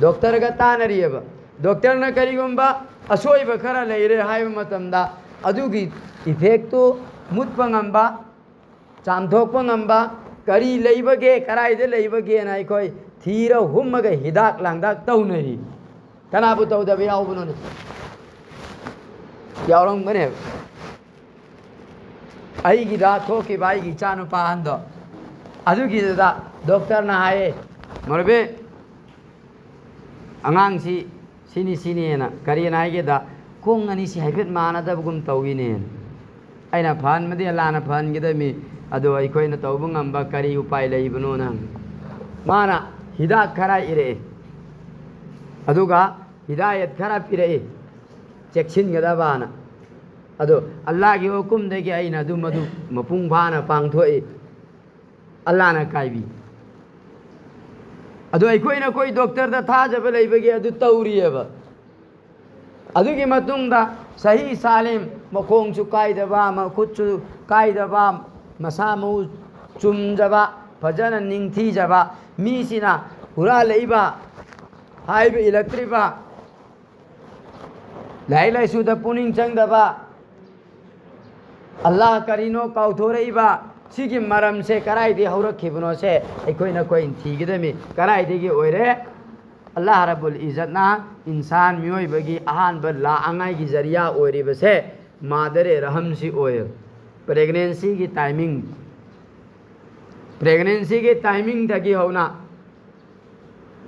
ꯗꯣꯛꯇꯔꯒ ꯇꯥꯟꯅꯔꯤꯑꯕ꯫ ꯗꯣꯛꯇꯔꯅ ꯀꯔꯤꯒꯨꯝꯕ ꯑꯁꯣꯏꯕ ꯈꯔ ꯂꯩꯔꯦ ꯍꯥꯏꯕ ꯃꯇꯝꯗ, ꯑꯗꯨꯒꯤ ꯏꯐꯦꯛꯇꯨ ꯃꯨꯠꯄ ꯉꯝꯕ, ꯆꯥꯝꯊꯣꯛꯄ ꯉꯝꯕ, ꯀꯔꯤ ꯂꯩꯕꯒꯦ, ꯀꯗꯥꯏꯗ ꯂꯩꯕꯒꯦꯅ ꯑꯩꯈꯣꯏ ꯊꯤꯔ ꯍꯨꯝꯃꯒ ꯍꯤꯗꯥꯛ ꯂꯥꯡꯊꯛ ꯇꯧꯅꯔꯤ꯫ ꯀꯅꯥꯕꯨ ꯇꯧꯗꯕ ꯌꯥꯎꯕꯅꯣꯅꯦ? ꯌꯥꯎꯔꯝꯒꯅꯦꯕ꯫ ꯑꯩꯒꯤꯗ ꯊꯣꯛꯈꯤꯕ ꯑꯩꯒꯤ ꯏꯆꯥꯅꯨꯄꯥ ꯑꯍꯟꯗꯣ, ꯑꯗꯨꯒꯤꯗꯨꯗ ꯗꯣꯛꯇꯔꯅ ꯍꯥꯏꯌꯦ, "ꯃꯧꯂꯕꯤ, ꯑꯉꯥꯡꯁꯤ ꯁꯤꯅꯤ ꯁꯤꯅꯤꯅ ꯀꯔꯤꯅ ꯍꯥꯏꯒꯦꯗ, ꯈꯣꯡ ꯑꯅꯤꯁꯤ ꯍꯥꯏꯐꯦꯠ ꯃꯥꯟꯅꯗꯕꯒꯨꯝ ꯇꯧꯏꯅꯦ"꯫ ꯑꯩꯅ, "ꯐꯍꯟꯕꯗꯤ ꯑꯂꯥꯅ ꯐꯍꯟꯒꯗꯕꯅꯤ, ꯑꯗꯣ ꯑꯩꯈꯣꯏꯅ ꯇꯧꯕ ꯉꯝꯕ ꯀꯔꯤ ꯎꯄꯥꯏ ꯂꯩꯕꯅꯣꯅ?" ꯃꯥꯅ ꯍꯤꯗꯥꯛ ꯈꯔ ꯏꯔꯛꯑꯦ, ꯑꯗꯨꯒ ꯍꯤꯗꯥꯌꯠ ꯈꯔ ꯄꯤꯔꯛꯏ, ꯆꯦꯛꯁꯤꯟꯒꯗꯕꯅ꯫ ꯑꯗꯣ ꯑꯜꯂꯥꯍꯒꯤ ꯍꯨꯀꯨꯝꯗꯒꯤ ꯑꯩꯅ ꯑꯗꯨ ꯃꯗꯨ ꯃꯄꯨꯡ ꯐꯥꯅ ꯄꯥꯡꯊꯣꯛꯏ, ꯑꯜꯂꯥꯍꯅ ꯀꯥꯏꯕꯤ꯫ ꯑꯗꯣ ꯑꯩꯈꯣꯏꯅ ꯑꯩꯈꯣꯏ ꯗꯣꯛꯇꯔꯗ ꯊꯥꯖꯕ ꯂꯩꯕꯒꯤ ꯑꯗꯨ ꯇꯧꯔꯤꯑꯕ꯫ ꯑꯗꯨꯒꯤ ꯃꯇꯨꯡꯗ ꯁꯍꯤ ꯁꯥꯂꯤꯝ, ꯃꯈꯣꯡꯁꯨ ꯀꯥꯏꯗꯕ, ꯃꯈꯨꯠꯁꯨ ꯀꯥꯏꯗꯕ, ꯃꯁꯥ ꯃꯎ ꯆꯨꯝꯖꯕ, ꯐꯖꯅ ꯅꯤꯡꯊꯤꯖꯕ ꯃꯤꯁꯤꯅ ꯍꯨꯔꯥꯜꯂꯛꯏꯕ, ꯍꯥꯏꯕ ꯏꯜꯂꯛꯇ꯭ꯔꯤꯕ, ꯂꯥꯏꯔꯤꯛ ꯂꯥꯏꯁꯨꯗ ꯄꯨꯛꯅꯤꯡ ꯆꯪꯗꯕ, ꯑꯜꯂꯥꯍ ꯀꯔꯤꯅꯣ ꯀꯥꯎꯊꯣꯔꯛꯏꯕ, ꯁꯤꯒꯤ ꯃꯔꯝꯁꯦ ꯀꯗꯥꯏꯗꯒꯤ ꯍꯧꯔꯛꯈꯤꯕꯅꯣꯁꯦ ꯑꯩꯈꯣꯏꯅ ꯑꯩꯈꯣꯏꯅ ꯊꯤꯒꯗꯕꯅꯤ꯫ ꯀꯗꯥꯏꯗꯒꯤ ꯑꯣꯏꯔꯦ? ꯑꯜꯂꯥꯍ ꯔꯕꯨꯜ ꯏꯖꯠꯅ ꯏꯟꯁꯥꯟ ꯃꯤꯑꯣꯏꯕꯒꯤ ꯑꯍꯥꯟꯕ ꯂꯥꯛꯅꯉꯥꯏꯒꯤ ꯖꯔꯤꯌꯥ ꯑꯣꯏꯔꯤꯕꯁꯦ ꯃꯥꯗꯔꯦ ꯔꯍꯝꯁꯤ ꯑꯣꯏꯌꯦꯕ꯫ ꯄ꯭ꯔꯦꯒꯅꯦꯟꯁꯤꯒꯤ ꯇꯥꯏꯃꯤꯡ, ꯄ꯭ꯔꯦꯒꯅꯦꯟꯁꯤꯒꯤ ꯇꯥꯏꯃꯤꯡꯗꯒꯤ ꯍꯧꯅ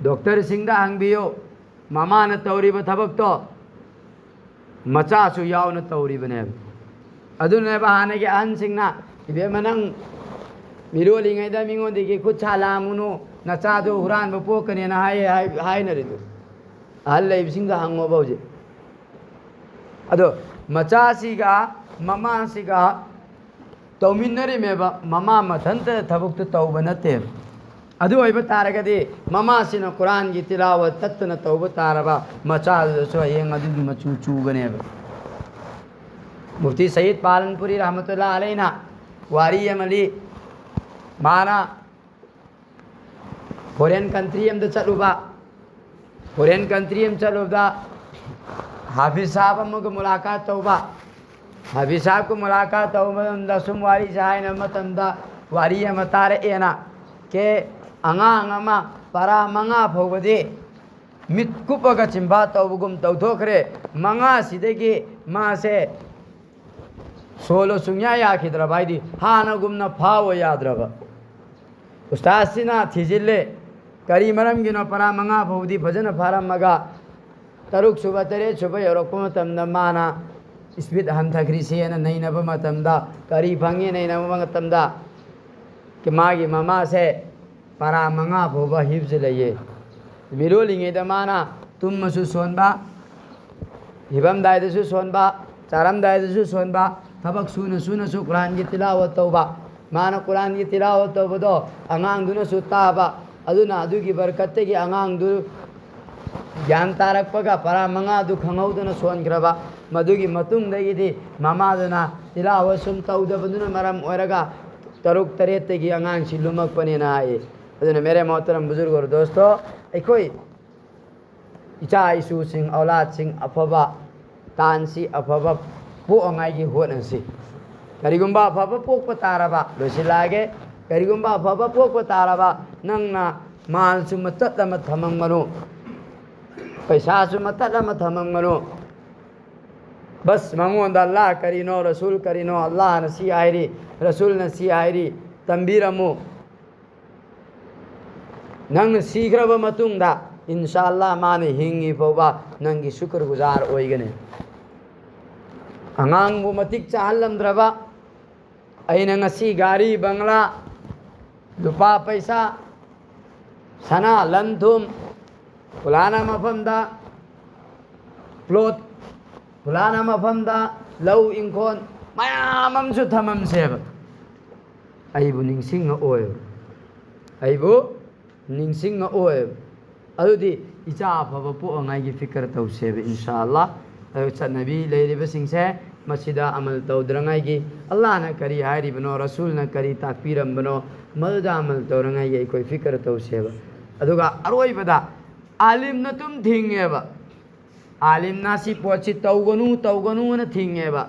ꯗꯣꯛꯇꯔꯁꯤꯡꯗ ꯍꯪꯕꯤꯌꯨ, ꯃꯃꯥꯅ ꯇꯧꯔꯤꯕ ꯊꯕꯛꯇꯣ ꯃꯆꯥꯁꯨ ꯌꯥꯎꯅ ꯇꯧꯔꯤꯕꯅꯦꯕ꯫ ꯑꯗꯨꯅꯅꯦꯕ ꯍꯥꯟꯅꯒꯤ ꯑꯍꯟꯁꯤꯡꯅ, "ꯏꯕꯦꯝꯃ, ꯅꯪ ꯃꯤꯔꯣꯜꯂꯤꯉꯩꯗ ꯃꯤꯉꯣꯟꯗꯒꯤ ꯈꯨꯠ ꯁꯥ ꯂꯥꯝꯃꯨꯅꯨ, ꯅꯆꯥꯗꯣ ꯍꯨꯔꯥꯟꯕ ꯄꯣꯛꯀꯅꯦꯅ" ꯍꯥꯏꯌꯦ, ꯍꯥꯏ-, ꯍꯥꯏꯅꯔꯤꯗꯨ꯫ ꯑꯍꯜ ꯂꯩꯕꯁꯤꯡꯗ ꯍꯪꯉꯣꯕ ꯍꯧꯖꯤꯛ꯫ ꯑꯗꯣ ꯃꯆꯥꯁꯤꯒ ꯃꯃꯥꯁꯤꯒ ꯇꯧꯃꯤꯟꯅꯔꯤꯃꯦꯕ, ꯃꯃꯥ ꯃꯊꯟꯇ ꯊꯕꯛꯇꯨ ꯇꯧꯕ ꯅꯠꯇꯦꯕ꯫ ꯑꯗꯨ ꯑꯣꯏꯕ ꯇꯥꯔꯒꯗꯤ ꯃꯃꯥꯁꯤꯅ ꯀꯨꯔꯥꯟꯒꯤ ꯇꯤꯂꯥꯋꯠ ꯇꯠꯇꯅ ꯇꯧꯕ ꯇꯥꯔꯕ, ꯃꯆꯥꯗꯨꯗꯁꯨ ꯍꯌꯦꯡ ꯑꯗꯨꯒꯤ ꯃꯆꯨ ꯆꯨꯒꯅꯦꯕ꯫ ꯃꯨꯐꯇꯤ ꯁꯌꯤꯗ ꯄꯥꯂꯟꯄꯨꯔꯤ ꯔꯍꯃꯇꯨꯜꯂꯥ ꯑꯂꯩꯅ ꯋꯥꯔꯤ ꯑꯃ ꯂꯤ꯫ ꯃꯥꯅ ꯐꯣꯔꯦꯟ ꯀꯟꯇ꯭ꯔꯤ ꯑꯃꯗ ꯆꯠꯂꯨꯕ, ꯐꯣꯔꯦꯟ ꯀꯟꯇ꯭ꯔꯤ ꯑꯃ ꯆꯠꯂꯨꯕꯗ ꯍꯥꯐꯤꯖ ꯁꯥꯍꯕ ꯑꯃꯒ ꯃꯨꯂꯥꯀꯥꯠ ꯇꯧꯕ꯫ ꯍꯥꯐꯤꯖ ꯁꯥꯍꯕꯀ ꯃꯨꯂꯥꯀꯥꯠ ꯇꯧꯕ ꯃꯇꯝꯗ ꯁꯨꯝ ꯋꯥꯔꯤꯁꯦ ꯍꯥꯏꯅꯕ ꯃꯇꯝꯗ ꯋꯥꯔꯤ ꯑꯃ ꯇꯥꯔꯛꯑꯦꯅ꯫ ꯀꯦ, ꯑꯉꯥꯡ ꯑꯃ ꯄꯔꯥ ꯃꯉꯥ ꯐꯥꯎꯕꯗꯤ ꯃꯤꯠ ꯀꯨꯞꯄꯒ ꯆꯤꯟꯐꯥ ꯇꯧꯕꯒꯨꯝ ꯇꯧꯊꯣꯛꯈ꯭ꯔꯦ꯫ ꯃꯉꯥꯁꯤꯗꯒꯤ ꯃꯥꯁꯦ ꯁꯣꯜꯂꯣ ꯁꯨꯡꯌꯥ ꯌꯥꯈꯤꯗ꯭ꯔꯕ, ꯍꯥꯏꯗꯤ ꯍꯥꯟꯅꯒꯨꯝꯅ ꯐꯥꯎꯕ ꯌꯥꯗ꯭ꯔꯕ꯫ ꯎꯁꯇꯥꯗꯁꯤꯅ ꯊꯤꯖꯤꯜꯂꯦ, ꯀꯔꯤ ꯃꯔꯝꯒꯤꯅꯣ ꯄꯔꯥ ꯃꯉꯥ ꯐꯥꯎꯕꯗꯤ ꯐꯖꯅ ꯐꯥꯔꯝꯃꯒ ꯇꯔꯨꯛ ꯁꯨꯕ, ꯇꯔꯦꯠ ꯁꯨꯕ ꯌꯧꯔꯛꯄ ꯃꯇꯝꯗ ꯃꯥꯅ ꯏꯁꯄꯤꯠ ꯍꯟꯊꯈ꯭ꯔꯤꯁꯦꯅ ꯅꯩꯅꯕ ꯃꯇꯝꯗ, ꯀꯔꯤ ꯐꯪꯉꯤ ꯅꯩꯅꯕ ꯃꯇꯝꯗ, ꯃꯥꯒꯤ ꯃꯃꯥꯁꯦ ꯄꯔꯥ ꯃꯉꯥ ꯐꯥꯎꯕ ꯍꯤꯐꯖ ꯂꯩꯌꯦ꯫ ꯃꯤꯔꯣꯜꯂꯤꯉꯩꯗ ꯃꯥꯅ ꯇꯨꯝꯃꯁꯨ ꯁꯣꯟꯕ, ꯍꯤꯐꯝꯗꯥꯏꯗꯁꯨ ꯁꯣꯟꯕ, ꯆꯥꯔꯝꯗꯥꯏꯗꯁꯨ ꯁꯣꯟꯕ, ꯊꯕꯛ ꯁꯨꯅ ꯁꯨꯅꯁꯨ ꯀꯨꯔꯥꯟꯒꯤ ꯇꯤꯂꯥꯋꯠ ꯇꯧꯕ꯫ ꯃꯥꯅ ꯀꯨꯔꯥꯟꯒꯤ ꯇꯤꯂꯥꯋꯠ ꯇꯧꯕꯗꯣ ꯑꯉꯥꯡꯗꯨꯅꯁꯨ ꯇꯥꯕ, ꯑꯗꯨꯅ ꯑꯗꯨꯒꯤ ꯕꯔꯀꯠꯇꯒꯤ ꯑꯉꯥꯡꯗꯨ ꯒ꯭ꯌꯥꯟ ꯇꯥꯔꯛꯄꯒ ꯄꯔꯥ ꯃꯉꯥꯗꯨ ꯈꯪꯍꯧꯗꯅ ꯁꯣꯟꯈ꯭ꯔꯕ꯫ ꯃꯗꯨꯒꯤ ꯃꯇꯨꯡꯗꯒꯤꯗꯤ ꯃꯃꯥꯗꯨꯅ ꯇꯤꯂꯥꯋꯠ ꯁꯨꯝ ꯇꯧꯗꯕꯗꯨꯅ ꯃꯔꯝ ꯑꯣꯏꯔꯒ ꯇꯔꯨꯛ ꯇꯔꯦꯠꯇꯒꯤ ꯑꯉꯥꯡꯁꯤ ꯂꯨꯝꯃꯛꯄꯅꯦꯅ ꯍꯥꯏꯌꯦ꯫ ꯑꯗꯨꯅ ꯃꯦꯔꯦ ꯃꯣꯍꯇꯔꯝ ꯕꯨꯖꯨꯔꯒ ꯑꯣꯔ ꯗꯣꯁꯇꯣ, ꯑꯩꯈꯣꯏ ꯏꯆꯥ ꯏꯁꯨꯁꯤꯡ, ꯑꯧꯂꯥꯗꯁꯤꯡ ꯑꯐꯕ, ꯇꯥꯟꯁꯤ ꯑꯐꯕ ꯄꯣꯛꯅꯉꯥꯏꯒꯤ ꯍꯣꯠꯅꯁꯤ꯫ ꯀꯔꯤꯒꯨꯝꯕ ꯑꯐꯕ ꯄꯣꯛꯄ ꯇꯥꯔꯕ, ꯂꯣꯏꯁꯤꯜꯂꯛꯑꯒꯦ, ꯀꯔꯤꯒꯨꯝꯕ ꯑꯐꯕ ꯄꯣꯛꯄ ꯇꯥꯔꯕ, ꯅꯪꯅ ꯃꯥꯜꯁꯨ ꯃꯆꯠ ꯑꯃ ꯊꯝꯃꯝꯒꯅꯨ꯫ ꯄꯩꯁꯥꯁꯨ ꯃꯇꯠ ꯑꯃ ꯊꯝꯃꯝꯒꯅꯨ꯫ ꯕꯁ ꯃꯉꯣꯟꯗ ꯑꯜꯂꯥꯍ ꯀꯔꯤꯅꯣ, ꯔꯁꯨꯜ ꯀꯔꯤꯅꯣ, ꯑꯜꯂꯥꯍꯅ ꯁꯤ ꯍꯥꯏꯔꯤ, ꯔꯁꯨꯜꯅ ꯁꯤ ꯍꯥꯏꯔꯤ, ꯇꯝꯕꯤꯔꯝꯃꯨ꯫ ꯅꯪꯅ ꯁꯤꯈ꯭ꯔꯕ ꯃꯇꯨꯡꯗ, ꯏꯟꯁꯥ ꯑꯜꯂꯥꯍ, ꯃꯥꯅ ꯍꯤꯡꯉꯤ ꯐꯥꯎꯕ ꯅꯪꯒꯤ ꯁꯨꯀ꯭ꯔ ꯒꯨꯖꯥꯔ ꯑꯣꯏꯒꯅꯤ꯫ ꯑꯉꯥꯡꯕꯨ ꯃꯇꯤꯛ ꯆꯥꯍꯜꯂꯝꯗ꯭ꯔꯕ, ꯑꯩꯅ ꯉꯁꯤ ꯒꯥꯔꯤ, ꯕꯪꯒꯂꯥ, ꯂꯨꯄꯥ ꯄꯩꯁꯥ, ꯁꯅꯥ, ꯂꯟ ꯊꯨꯝ, ꯐꯨꯂꯥꯅ ꯃꯐꯝꯗ ꯄ꯭ꯂꯣꯠ, ꯐꯨꯂꯥꯅ ꯃꯐꯝꯗ ꯂꯧ ꯏꯪꯈꯣꯜ ꯃꯌꯥꯝ ꯑꯃꯁꯨ ꯊꯝꯃꯝꯁꯦꯕ꯫ ꯑꯩꯕꯨ ꯅꯤꯡꯁꯤꯡꯉꯛꯑꯣꯏꯕ꯫ ꯑꯩꯕꯨ ꯅꯤꯡꯁꯤꯡꯉꯛꯑꯣꯏꯕ꯫ ꯑꯗꯨꯗꯤ ꯏꯆꯥ ꯑꯐꯕ ꯄꯣꯛꯅꯉꯥꯏꯒꯤ ꯐꯤꯀꯔ ꯇꯧꯁꯦꯕ, ꯏꯟꯁꯥ ꯑꯜꯂꯥ꯫ ꯑꯗꯨ ꯆꯠꯅꯕꯤ ꯂꯩꯔꯤꯕꯁꯤꯡꯁꯦ ꯃꯁꯤꯗ ꯑꯃꯜ ꯇꯧꯗꯅꯉꯥꯏꯒꯤ, ꯑꯜꯂꯥꯍꯅ ꯀꯔꯤ ꯍꯥꯏꯔꯤꯕꯅꯣ, ꯔꯁꯨꯜꯅ ꯀꯔꯤ ꯇꯥꯛꯄꯤꯔꯝꯕꯅꯣ, ꯃꯗꯨꯗ ꯑꯃꯜ ꯇꯧꯅꯉꯥꯏꯒꯤ ꯑꯩꯈꯣꯏ ꯐꯤꯀꯔ ꯇꯧꯁꯦꯕ꯫ ꯑꯗꯨꯒ ꯑꯔꯣꯏꯕꯗ ꯑꯥꯂꯤꯝꯅ ꯑꯗꯨꯝ ꯊꯤꯡꯉꯦꯕ꯫ ꯑꯥꯂꯤꯝꯅ ꯁꯤ ꯄꯣꯠꯁꯤ ꯇꯧꯒꯅꯨ, ꯇꯧꯒꯅꯨꯅ ꯊꯤꯡꯉꯦꯕ꯫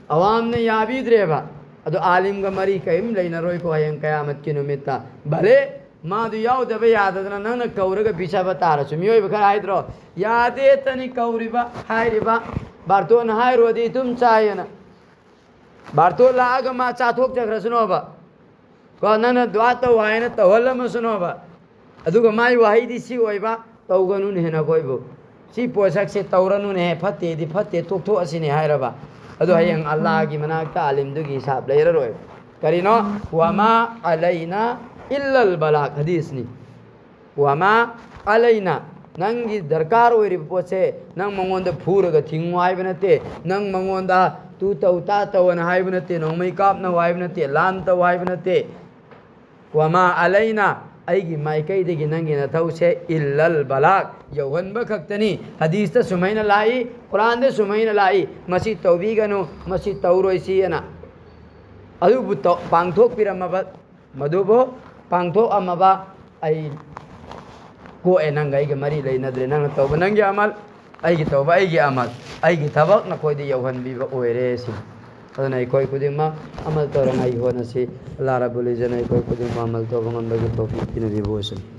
ꯑꯋꯥꯝꯅ ꯌꯥꯕꯤꯗ꯭ꯔꯦꯕ꯫ ꯑꯗꯣ ꯑꯥꯂꯤꯝꯒ ꯃꯔꯤ ꯀꯔꯤꯝ ꯂꯩꯅꯔꯣꯏꯀꯣ ꯍꯌꯦꯡ ꯀꯌꯥꯃꯠꯀꯤ ꯅꯨꯃꯤꯠꯇ꯫ ꯚꯂꯦ, ꯃꯥꯗꯨ ꯌꯥꯎꯗꯕ ꯌꯥꯗꯗꯅ ꯅꯪꯅ ꯀꯧꯔꯒ ꯄꯤꯖꯕ ꯇꯥꯔꯁꯨ꯫ ꯃꯤꯑꯣꯏꯕ ꯈꯔ ꯍꯥꯏꯗ꯭ꯔꯣ, "ꯌꯥꯗꯦ, ꯇꯅꯤ ꯀꯧꯔꯤꯕ, ꯍꯥꯏꯔꯤꯕ, ꯕꯥꯔꯇꯣꯟꯅ ꯍꯥꯏꯔꯨꯔꯗꯤ ꯑꯗꯨꯝ ꯆꯥꯏꯌꯦꯅ"꯫ ꯕꯥꯔꯇꯣꯟ ꯂꯥꯛꯑꯒ ꯃꯥ ꯆꯥꯊꯣꯛꯆꯈ꯭ꯔꯁꯅꯣꯕ꯫ ꯀꯣ, ꯅꯪꯅ ꯗꯨꯋꯥ ꯇꯧ ꯍꯥꯏꯅ ꯇꯧꯍꯜꯂꯝꯃꯁꯅꯣꯕ꯫ ꯑꯗꯨꯒ ꯃꯥꯏ ꯋꯥꯍꯩꯗꯤ ꯁꯤ ꯑꯣꯏꯕ, "ꯇꯧꯒꯅꯨꯅꯦ ꯅꯈꯣꯏꯕꯨ꯫ ꯁꯤ ꯄꯣꯠꯁꯛꯁꯦ ꯇꯧꯔꯅꯨꯅꯦ, ꯐꯠꯇꯦꯗꯤ ꯐꯠꯇꯦ, ꯇꯣꯛꯊꯣꯛꯑꯁꯤꯅꯦ" ꯍꯥꯏꯔꯕ꯫ ꯑꯗꯣ ꯍꯌꯦꯡ ꯑꯜꯂꯥꯍꯒꯤ ꯃꯅꯥꯛꯇ ꯑꯥꯂꯤꯝꯗꯨꯒꯤ ꯍꯤꯁꯥꯕ ꯂꯩꯔꯔꯣꯏ꯫ ꯀꯔꯤꯅꯣ? "ꯋꯃꯥ ꯑꯂꯩꯅꯥ ꯏꯜꯂꯜ ꯕꯂꯥꯒ" ꯍꯗꯤꯁꯅꯤ꯫ "ꯋꯃꯥ ꯑꯂꯩꯅꯥ", ꯅꯪꯒꯤ ꯗꯔꯀꯥꯔ ꯑꯣꯏꯔꯤꯕ ꯄꯣꯠꯁꯦ ꯅꯪ ꯃꯉꯣꯟꯗ ꯐꯨꯔꯒ ꯊꯤꯡꯉꯨ ꯍꯥꯏꯕ ꯅꯠꯇꯦ, ꯅꯪ ꯃꯉꯣꯟꯗ ꯇꯨ ꯇꯧ ꯇꯥ ꯇꯧꯑꯅ ꯍꯥꯏꯕ ꯅꯠꯇꯦ, ꯅꯣꯡꯃꯩ ꯀꯥꯞꯅꯧ ꯍꯥꯏꯕ ꯅꯠꯇꯦ, ꯂꯥꯟ ꯇꯧ ꯍꯥꯏꯕ ꯅꯠꯇꯦ꯫ "ꯋꯃꯥ ꯑꯂꯩꯅꯥ", ꯑꯩꯒꯤ ꯃꯥꯏꯀꯩꯗꯒꯤ ꯅꯪꯒꯤ ꯅꯊꯧꯁꯦ "ꯏꯜꯂꯜ ꯕꯂꯥꯒ", ꯌꯧꯍꯟꯕ ꯈꯛꯇꯅꯤ꯫ ꯍꯗꯤꯁꯇ ꯁꯨꯃꯥꯏꯅ ꯂꯥꯛꯏ, ꯀꯨꯔꯥꯟꯗ ꯁꯨꯃꯥꯏꯅ ꯂꯥꯛꯏ, "ꯃꯁꯤ ꯇꯧꯕꯤꯒꯅꯨ, ꯃꯁꯤ ꯇꯧꯔꯣꯏꯁꯤ" ꯑꯅ꯫ ꯑꯗꯨꯕꯨ ꯇꯧ-, ꯄꯥꯡꯊꯣꯛꯄꯤꯔꯝꯃꯕ ꯃꯗꯨꯕꯨ ꯄꯥꯡꯊꯣꯛꯑꯝꯃꯕ ꯑꯩ ꯀꯣꯛꯑꯦ, ꯅꯪꯒ ꯑꯩꯒ ꯃꯔꯤ ꯂꯩꯅꯗ꯭ꯔꯦ꯫ ꯅꯪꯅ ꯇꯧꯕ ꯅꯪꯒꯤ ꯑꯃꯜ, ꯑꯩꯒꯤ ꯇꯧꯕ ꯑꯩꯒꯤ ꯑꯃꯜ, ꯑꯩꯒꯤ ꯊꯕꯛ ꯅꯈꯣꯏꯗ ꯌꯧꯍꯟꯕꯤꯕ ꯑꯣꯏꯔꯦ ꯁꯤꯅꯤ꯫ ꯑꯗꯨꯅ ꯑꯩꯈꯣꯏ ꯈꯨꯗꯤꯡꯃꯛ ꯑꯃꯜ ꯇꯧꯔꯉꯥꯏꯒꯤ ꯍꯣꯠꯅꯁꯤ꯫ ꯑꯜꯂꯥꯍ ꯔꯕꯨꯜ ꯏꯖꯠꯅ ꯑꯩꯈꯣꯏ ꯈꯨꯗꯤꯡꯃꯛ ꯑꯃꯜ ꯇꯧꯕ ꯉꯝꯕꯒꯤ ꯇꯧꯐꯤꯛ ꯄꯤꯅꯕꯤꯕ ꯑꯣꯏꯁꯅꯨ꯫